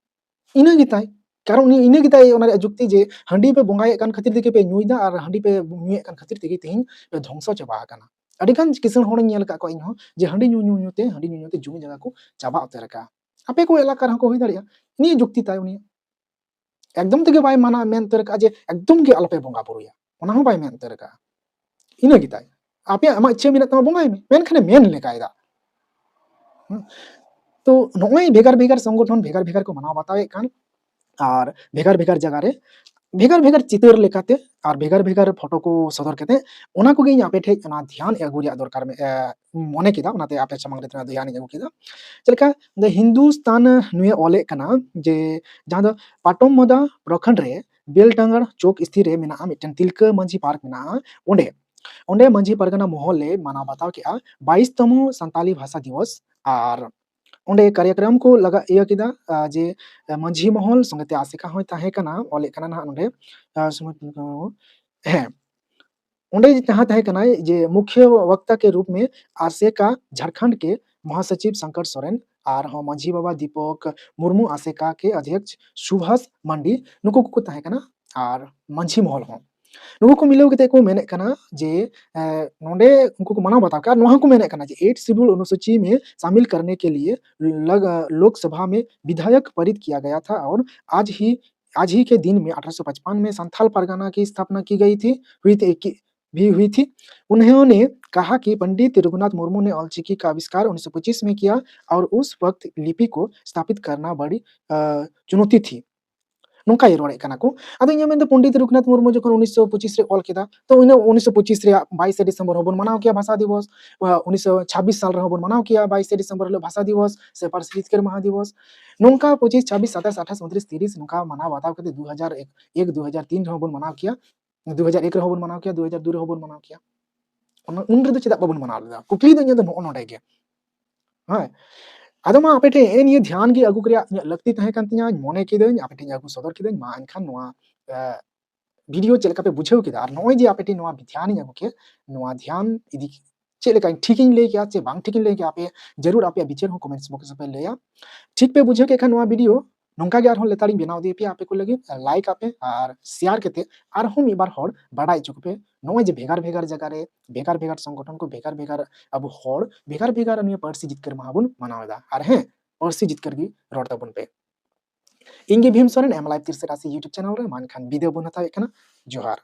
ᱤᱱᱟᱹ ᱜᱮᱛᱟᱭ᱾ ᱠᱟᱨᱚᱱ ᱩᱱᱤ ᱤᱱᱟᱹ ᱜᱮᱛᱟᱭ ᱚᱱᱟ ᱨᱮᱭᱟᱜ ᱡᱩᱠᱛᱤ ᱡᱮ ᱦᱟᱺᱰᱤ ᱯᱮ ᱵᱚᱸᱜᱟᱭᱮᱫ ᱠᱟᱱ ᱠᱷᱟᱹᱛᱤᱨ ᱛᱮᱜᱮ ᱯᱮ ᱧᱩᱭᱮᱫᱟ ᱟᱨ ᱦᱟᱺᱰᱤ ᱯᱮ ᱧᱩᱭᱮᱫ ᱠᱟᱱ ᱠᱷᱟᱹᱛᱤᱨ ᱛᱮᱜᱮ ᱛᱮᱦᱮᱧ ᱯᱮ ᱫᱷᱚᱝᱥᱚ ᱪᱟᱵᱟ ᱟᱠᱟᱱᱟ᱾ ᱟᱹᱰᱤ ᱜᱟᱱ ᱠᱤᱥᱟᱹᱬ ᱦᱚᱲᱤᱧ ᱧᱮᱞ ᱟᱠᱟᱫ ᱠᱚᱣᱟ ᱤᱧ ᱦᱚᱸ ᱡᱮ ᱦᱟᱺᱰᱤ ᱧᱩ, ᱧᱩ, ᱧᱩ ᱛᱮ, ᱦᱟᱺᱰᱤ ᱧᱩ, ᱧᱩ ᱛᱮ ᱡᱩᱢᱤ ᱡᱟᱭᱜᱟ ᱠᱚ ᱪᱟᱵᱟ ᱩᱛᱟᱹᱨ ᱟᱠᱟᱫᱼᱟ᱾ ᱟᱯᱮ ᱠᱚ ᱮᱞᱟᱠᱟ ᱨᱮᱦᱚᱸ ᱠᱚ ᱦᱩᱭ ᱫᱟᱲᱮᱭᱟᱜᱼᱟ᱾ ᱱᱤᱭᱟᱹ ᱡᱩᱠᱛᱤ ᱛᱟᱭ ᱩᱱᱤᱭᱟᱜ᱾ ᱮᱠᱫᱚᱢ ᱛᱮᱜᱮ ᱵᱟᱭ ᱢᱟᱱᱟ, ᱢᱮᱱ ᱩᱛᱟᱹᱨ ᱟᱠᱟᱫᱼᱟ ᱡᱮ ᱮᱠᱫᱚᱢ ᱜᱮ ᱟᱞᱚᱯᱮ ᱵᱚᱸᱜᱟ ᱵᱩᱨᱩᱭᱟ, ᱚᱱᱟ ᱦᱚᱸ ᱵᱟᱭ ᱢᱮᱱ ᱩᱛᱟᱹᱨ ᱟᱠᱟᱫᱼᱟ᱾ ᱤᱱᱟᱹ ᱜᱮᱛᱟᱭ, ᱟᱯᱮᱭᱟᱜ ᱟᱢᱟᱜ ᱤᱪᱪᱷᱟᱹ ᱢᱮᱱᱟᱜ ᱛᱟᱢᱟ ᱵᱚᱸᱜᱟᱭ ᱢᱮ, ᱢᱮᱱᱠᱷᱟᱱᱮ ᱢᱮᱱ ᱞᱮᱠᱟᱭ ᱫᱟ᱾ ᱦᱩᱸ᱾ ᱛᱚ ᱱᱚᱜᱼᱚᱭ ᱵᱷᱮᱜᱟᱨ ᱵᱷᱮᱜᱟᱨ ᱥᱚᱝᱜᱚᱴᱷᱚᱱ ᱵᱷᱮᱜᱟᱨ ᱵᱷᱮᱜᱟᱨ ᱠᱚ ᱢᱟᱱᱟᱣ ᱵᱟᱛᱟᱣᱮᱫ ᱠᱟᱱ, ᱟᱨ ᱵᱷᱮᱜᱟᱨ ᱵᱷᱮᱜᱟᱨ ᱡᱟᱭᱜᱟ ᱨᱮ ᱵᱷᱮᱜᱟᱨ ᱵᱷᱮᱜᱟᱨ ᱪᱤᱛᱟᱹᱨ ᱞᱮᱠᱟᱛᱮ ᱟᱨ ᱵᱷᱮᱜᱟᱨ ᱵᱷᱮᱜᱟᱨ ᱯᱷᱳᱴᱳ ᱠᱚ ᱥᱚᱫᱚᱨ ᱠᱟᱛᱮ ᱚᱱᱟ ᱠᱚᱜᱮ ᱤᱧ ᱟᱯᱮ ᱴᱷᱮᱡ ᱚᱱᱟ ᱫᱷᱮᱭᱟᱱ ᱟᱹᱜᱩ ᱨᱮᱭᱟᱜ ᱫᱚᱨᱠᱟᱨ ᱢᱮ-, ᱮ, ᱢᱚᱱᱮ ᱠᱮᱫᱟ, ᱚᱱᱟᱛᱮ ᱟᱯᱮ ᱥᱟᱢᱟᱝ ᱨᱮ ᱛᱷᱚᱲᱟ ᱫᱷᱮᱭᱟᱱ ᱤᱧ ᱟᱹᱜᱩ ᱠᱮᱫᱟ᱾ ᱪᱮᱫ ᱞᱮᱠᱟ The Hindustan ᱱᱩᱭᱮ ᱚᱞᱮᱫ ᱠᱟᱱᱟ ᱡᱮ ᱡᱟᱦᱟᱸ ᱫᱚ ᱯᱟᱴᱚᱢ ᱢᱚᱫᱟ ᱯᱨᱚᱠᱷᱚᱸᱰ ᱨᱮ ᱵᱮᱞᱰᱟᱝᱜᱟᱲ ᱪᱚᱠ ᱥᱛᱷᱤᱨ ᱨᱮ ᱢᱮᱱᱟᱜᱼᱟ, ᱢᱤᱫᱴᱮᱱ ᱛᱤᱞᱠᱟᱹ ᱢᱟᱹᱡᱷᱤ ᱯᱟᱨᱠ ᱢᱮᱱᱟᱜᱼᱟ, ᱚᱸᱰᱮ, ᱚᱸᱰᱮ ᱢᱟᱹᱡᱷᱤ ᱯᱟᱨᱜᱟᱱᱟ ᱢᱚᱦᱚᱞ ᱮ ᱢᱟᱱᱟᱣ ᱵᱟᱛᱟᱣ ᱠᱮᱫᱼᱟ ᱵᱟᱭᱤᱥ ᱛᱚᱢᱚ ᱥᱟᱱᱛᱟᱞᱤ ᱵᱷᱟᱥᱟ ᱫᱤᱵᱚᱥ᱾ ᱟᱨ ᱚᱸᱰᱮ ᱠᱟᱨᱭᱟᱠᱨᱚᱢ ᱠᱚ ᱞᱟᱜᱟ ᱤᱭᱟᱹ ᱠᱮᱫᱟ, ᱟ, ᱡᱮ, ᱟ, ᱢᱟᱹᱡᱷᱤ ᱢᱚᱦᱚᱞ ᱥᱚᱸᱜᱮᱛᱮ ᱟᱥᱮᱠᱟ ᱦᱚᱸᱭ ᱛᱟᱦᱮᱸ ᱠᱟᱱᱟ, ᱚᱞᱮᱫ ᱠᱟᱱᱟ ᱱᱟᱦᱟᱜ ᱱᱚᱸᱰᱮ, ᱟ, ᱥᱩᱢᱤᱛ, ᱦᱮᱸ, ᱚᱸᱰᱮ ᱡᱟᱦᱟᱸ ᱛᱟᱦᱮᱸ ᱠᱟᱱᱟᱭ ᱡᱮ ᱢᱩᱠᱷᱭᱚ ᱵᱚᱠᱛᱟ ᱠᱮ ᱨᱩᱯ ᱢᱮ ᱟᱥᱮᱠᱟ ᱡᱷᱟᱲᱠᱷᱚᱸᱰ ᱠᱮ ᱢᱚᱦᱟᱥᱚᱪᱤᱵ ᱥᱚᱝᱠᱚᱨ ᱥᱚᱨᱮᱱ ᱟᱨ ᱦᱚᱸ ᱢᱟᱹᱡᱷᱤ ᱵᱟᱵᱟ ᱫᱤᱯᱚᱠ ᱢᱩᱨᱢᱩ ᱟᱥᱮᱠᱟ ᱠᱮ ᱚᱫᱷᱭᱚᱠᱥ ᱥᱩᱵᱷᱟᱥ ᱢᱟᱱᱰᱤ, ᱱᱩᱠᱩ ᱠᱚᱠᱚ ᱛᱟᱦᱮᱸ ᱠᱟᱱᱟ᱾ ᱟᱨ ᱢᱟᱹᱡᱷᱤ ᱢᱚᱦᱚᱞ ᱦᱚᱸ ᱱᱩᱠᱩ ᱠᱚ ᱢᱤᱞᱟᱹᱣ ᱠᱟᱛᱮ ᱠᱚ ᱢᱮᱱᱮᱫ ᱠᱟᱱᱟ ᱡᱮ, ᱮ, ᱱᱚᱰᱮ ᱩᱱᱠᱩ ᱠᱚ ᱢᱟᱱᱟᱣ ᱵᱟᱛᱟᱣ ᱠᱮᱫᱟ᱾ ᱟᱨ ᱱᱚᱣᱟ ᱦᱚᱸᱠᱚ ᱢᱮᱱᱮᱫ ᱠᱟᱱᱟ ᱡᱮ eighth schedule अनुसूची में शामिल करने के लिए लग-, लोकसभा में विधेयक पारित किया गया था और आज ही, आज ही के दिन में अठारह सौ पचपन में संथाल परगना की स्थापना की गई थी, हुई थी, की, भी हुई थी। उन्होंने कहा कि पंडित रघुनाथ मुर्मू ने ऑलचिकी का आविष्कार उन्नीस सौ पच्चीस में किया और उस वक्त लिपि को स्थापित करना बड़ी, अ, चुनौती थी। ᱱᱚᱝᱠᱟ ᱜᱮ ᱨᱚᱲᱮᱫ ᱠᱟᱱᱟ ᱠᱚ᱾ ᱟᱫᱚ ᱤᱧᱟᱹᱜ ᱢᱮᱱᱫᱚ ᱯᱚᱱᱰᱤᱛ ᱨᱚᱜᱷᱩᱱᱟᱛᱷ ᱢᱩᱨᱢᱩ ᱡᱚᱠᱷᱚᱱ ᱩᱱᱤᱥᱥᱚ ᱯᱚᱸᱪᱤᱥ ᱨᱮ ᱚᱞ ᱠᱮᱫᱟ, ᱛᱚ ᱤᱱᱟᱹ ᱩᱱᱤᱥᱥᱚ ᱯᱚᱸᱪᱤᱥ ᱨᱮᱭᱟᱜ ᱵᱟᱭᱤᱥᱮ ᱰᱤᱥᱮᱢᱵᱚᱨ ᱦᱚᱸᱵᱚᱱ ᱢᱟᱱᱟᱣ ᱠᱮᱭᱟ ᱵᱷᱟᱥᱟ ᱫᱤᱵᱚᱥ, ᱩᱱᱤᱥᱥᱚ ᱪᱷᱟᱵᱵᱤᱥ ᱥᱟᱞ ᱨᱮᱦᱚᱸ ᱵᱚᱱ ᱢᱟᱱᱟᱣ ᱠᱮᱭᱟ ᱵᱟᱭᱤᱥᱮ ᱰᱤᱥᱮᱢᱵᱚᱨ ᱦᱤᱞᱳᱜ ᱵᱷᱟᱥᱟ ᱫᱤᱵᱚᱥ ᱥᱮ ᱯᱟᱹᱨᱥᱤ ᱡᱤᱛᱠᱟᱹᱨ ᱢᱟᱦᱟ ᱫᱤᱵᱚᱥ᱾ ᱱᱚᱝᱠᱟ ᱯᱚᱸᱪᱤᱥ, ᱪᱷᱟᱵᱵᱤᱥ, ᱥᱟᱛᱟᱥ, ᱟᱴᱷᱟᱥ, ᱩᱱᱛᱨᱤᱥ, ᱛᱤᱨᱤᱥ ᱱᱚᱝᱠᱟ ᱢᱟᱱᱟᱣ ᱵᱟᱛᱟᱣ ᱠᱟᱛᱮ ᱫᱩ ᱦᱟᱡᱟᱨ ᱮᱠ, ᱫᱩ ᱦᱟᱡᱟᱨ ᱛᱤᱱ ᱨᱮᱦᱚᱸ ᱵᱚᱱ ᱢᱟᱱᱟᱣ ᱠᱮᱭᱟ᱾ ᱫᱩ ᱦᱟᱡᱟᱨ ᱮᱠ ᱨᱮᱦᱚᱸ ᱵᱚᱱ ᱢᱟᱱᱟᱣ ᱠᱮᱭᱟ, ᱫᱩ ᱦᱟᱡᱟᱨ ᱫᱩ ᱨᱮᱦᱚᱸ ᱵᱚᱱ ᱢᱟᱱᱟᱣ ᱠᱮᱭᱟ᱾ ᱚᱱᱟ, ᱩᱱ ᱨᱮᱫᱚ ᱪᱮᱫᱟᱜ ᱵᱟᱵᱚᱱ ᱢᱟᱱᱟᱣ ᱞᱮᱫᱟ? ᱠᱩᱠᱞᱤ ᱫᱚ ᱤᱧᱟᱹᱜ ᱫᱚ ᱱᱚᱜᱼᱚ ᱱᱚᱰᱮ ᱜᱮ᱾ ᱦᱮᱸ, ᱟᱫᱚ ᱢᱟ ᱟᱯᱮ ᱴᱷᱮᱱ ᱱᱤᱭᱟᱹ ᱫᱷᱮᱭᱟᱱ ᱜᱮ ᱟᱹᱜᱩ ᱨᱮᱭᱟᱜ ᱤᱧᱟᱹᱜ ᱞᱟᱹᱠᱛᱤ ᱛᱟᱦᱮᱸ ᱠᱟᱱ ᱛᱤᱧᱟᱹ, ᱢᱚᱱᱮ ᱠᱤᱫᱟᱹᱧ ᱟᱯᱮ ᱴᱷᱮᱱ ᱟᱹᱜᱩ ᱥᱚᱫᱚᱨ ᱠᱤᱫᱟᱹᱧ᱾ ᱢᱟ ᱮᱱᱠᱷᱟᱱ ᱱᱚᱣᱟ, ᱮ, ᱵᱷᱤᱰᱤᱭᱳ ᱪᱮᱫ ᱞᱮᱠᱟ ᱯᱮ ᱵᱩᱡᱷᱟᱹᱣ ᱠᱮᱫᱟ, ᱟᱨ ᱱᱚᱜᱼᱚᱭ ᱡᱮ ᱟᱯᱮ ᱴᱷᱮᱱ ᱱᱚᱣᱟ ᱫᱷᱮᱭᱟᱱᱤᱧ ᱟᱹᱜᱩ ᱠᱮᱫ, ᱱᱚᱣᱟ ᱫᱷᱮᱭᱟᱱ ᱤᱫᱤ ᱪᱮᱫ ᱞᱮᱠᱟᱧ ᱴᱷᱤᱠᱤᱧ ᱞᱟᱹᱭ ᱠᱮᱜᱼᱟ ᱪᱮ ᱵᱟᱝ ᱴᱷᱤᱠᱤᱧ ᱞᱟᱹᱭ ᱠᱮᱜᱼᱟ, ᱟᱯᱮ ᱡᱟᱹᱨᱩᱲ ᱟᱯᱮᱭᱟᱜ ᱵᱤᱪᱟᱹᱨ ᱦᱚᱸ ᱠᱚᱢᱮᱱᱴᱥ ᱵᱚᱠᱥ ᱨᱮᱯᱮ ᱞᱟᱹᱭᱟ᱾ ᱴᱷᱤᱠ ᱯᱮ ᱵᱩᱡᱷᱟᱹᱣ ᱠᱮᱫ ᱠᱷᱟᱱ ᱱᱚᱣᱟ ᱵᱷᱤᱰᱤᱭᱳ ᱱᱚᱝᱠᱟ ᱜᱮ ᱟᱨᱦᱚᱸ ᱞᱮᱛᱟᱲᱤᱧ ᱵᱮᱱᱟᱣ ᱤᱫᱤ ᱯᱮᱭᱟ ᱟᱯᱮ ᱠᱚ ᱞᱟᱹᱜᱤᱫ᱾ ᱞᱟᱭᱤᱠ ᱟᱯᱮ ᱟᱨ ᱥᱮᱭᱟᱨ ᱠᱟᱛᱮ ᱟᱨᱦᱚᱸ ᱢᱤᱫ ᱵᱟᱨ ᱦᱚᱲ ᱵᱟᱰᱟᱭ ᱦᱚᱪᱚ ᱠᱚᱯᱮ᱾ ᱱᱚᱜᱼᱚᱭ ᱡᱮ ᱵᱷᱮᱜᱟᱨ ᱵᱷᱮᱜᱟᱨ ᱡᱟᱭᱜᱟ ᱨᱮ ᱵᱷᱮᱜᱟᱨ ᱵᱷᱮᱜᱟᱨ ᱥᱚᱝᱜᱚᱴᱷᱚᱱ ᱠᱚ, ᱵᱷᱮᱜᱟᱨ ᱵᱷᱮᱜᱟᱨ ᱟᱵᱚ ᱦᱚᱲ ᱵᱷᱮᱜᱟᱨ ᱵᱷᱮᱜᱟᱨ ᱱᱤᱭᱟᱹ ᱯᱟᱹᱨᱥᱤ ᱡᱤᱛᱠᱟᱹᱨ ᱢᱟᱦᱟ ᱵᱚᱱ ᱢᱟᱱᱟᱣ ᱮᱫᱟ᱾ ᱟᱨ ᱦᱮᱸ, ᱯᱟᱹᱨᱥᱤ ᱡᱤᱛᱠᱟᱹᱨ ᱜᱮ ᱨᱚᱲ ᱛᱟᱵᱚᱱ ᱯᱮ᱾ ᱤᱧ ᱜᱮ ᱵᱷᱤᱢ ᱥᱚᱨᱮᱱ, ᱮᱢ ᱞᱟᱭᱤᱵᱷ ᱛᱤᱨᱥᱮ ᱨᱟᱥᱤ YouTube ᱪᱮᱱᱮᱞ ᱨᱮ᱾ ᱢᱟ ᱮᱱᱠᱷᱟᱱ ᱵᱤᱫᱟᱹᱭ ᱵᱚᱱ ᱦᱟᱛᱟᱣᱮᱫ ᱠᱟᱱᱟ᱾ ᱡᱚᱦᱟᱨ᱾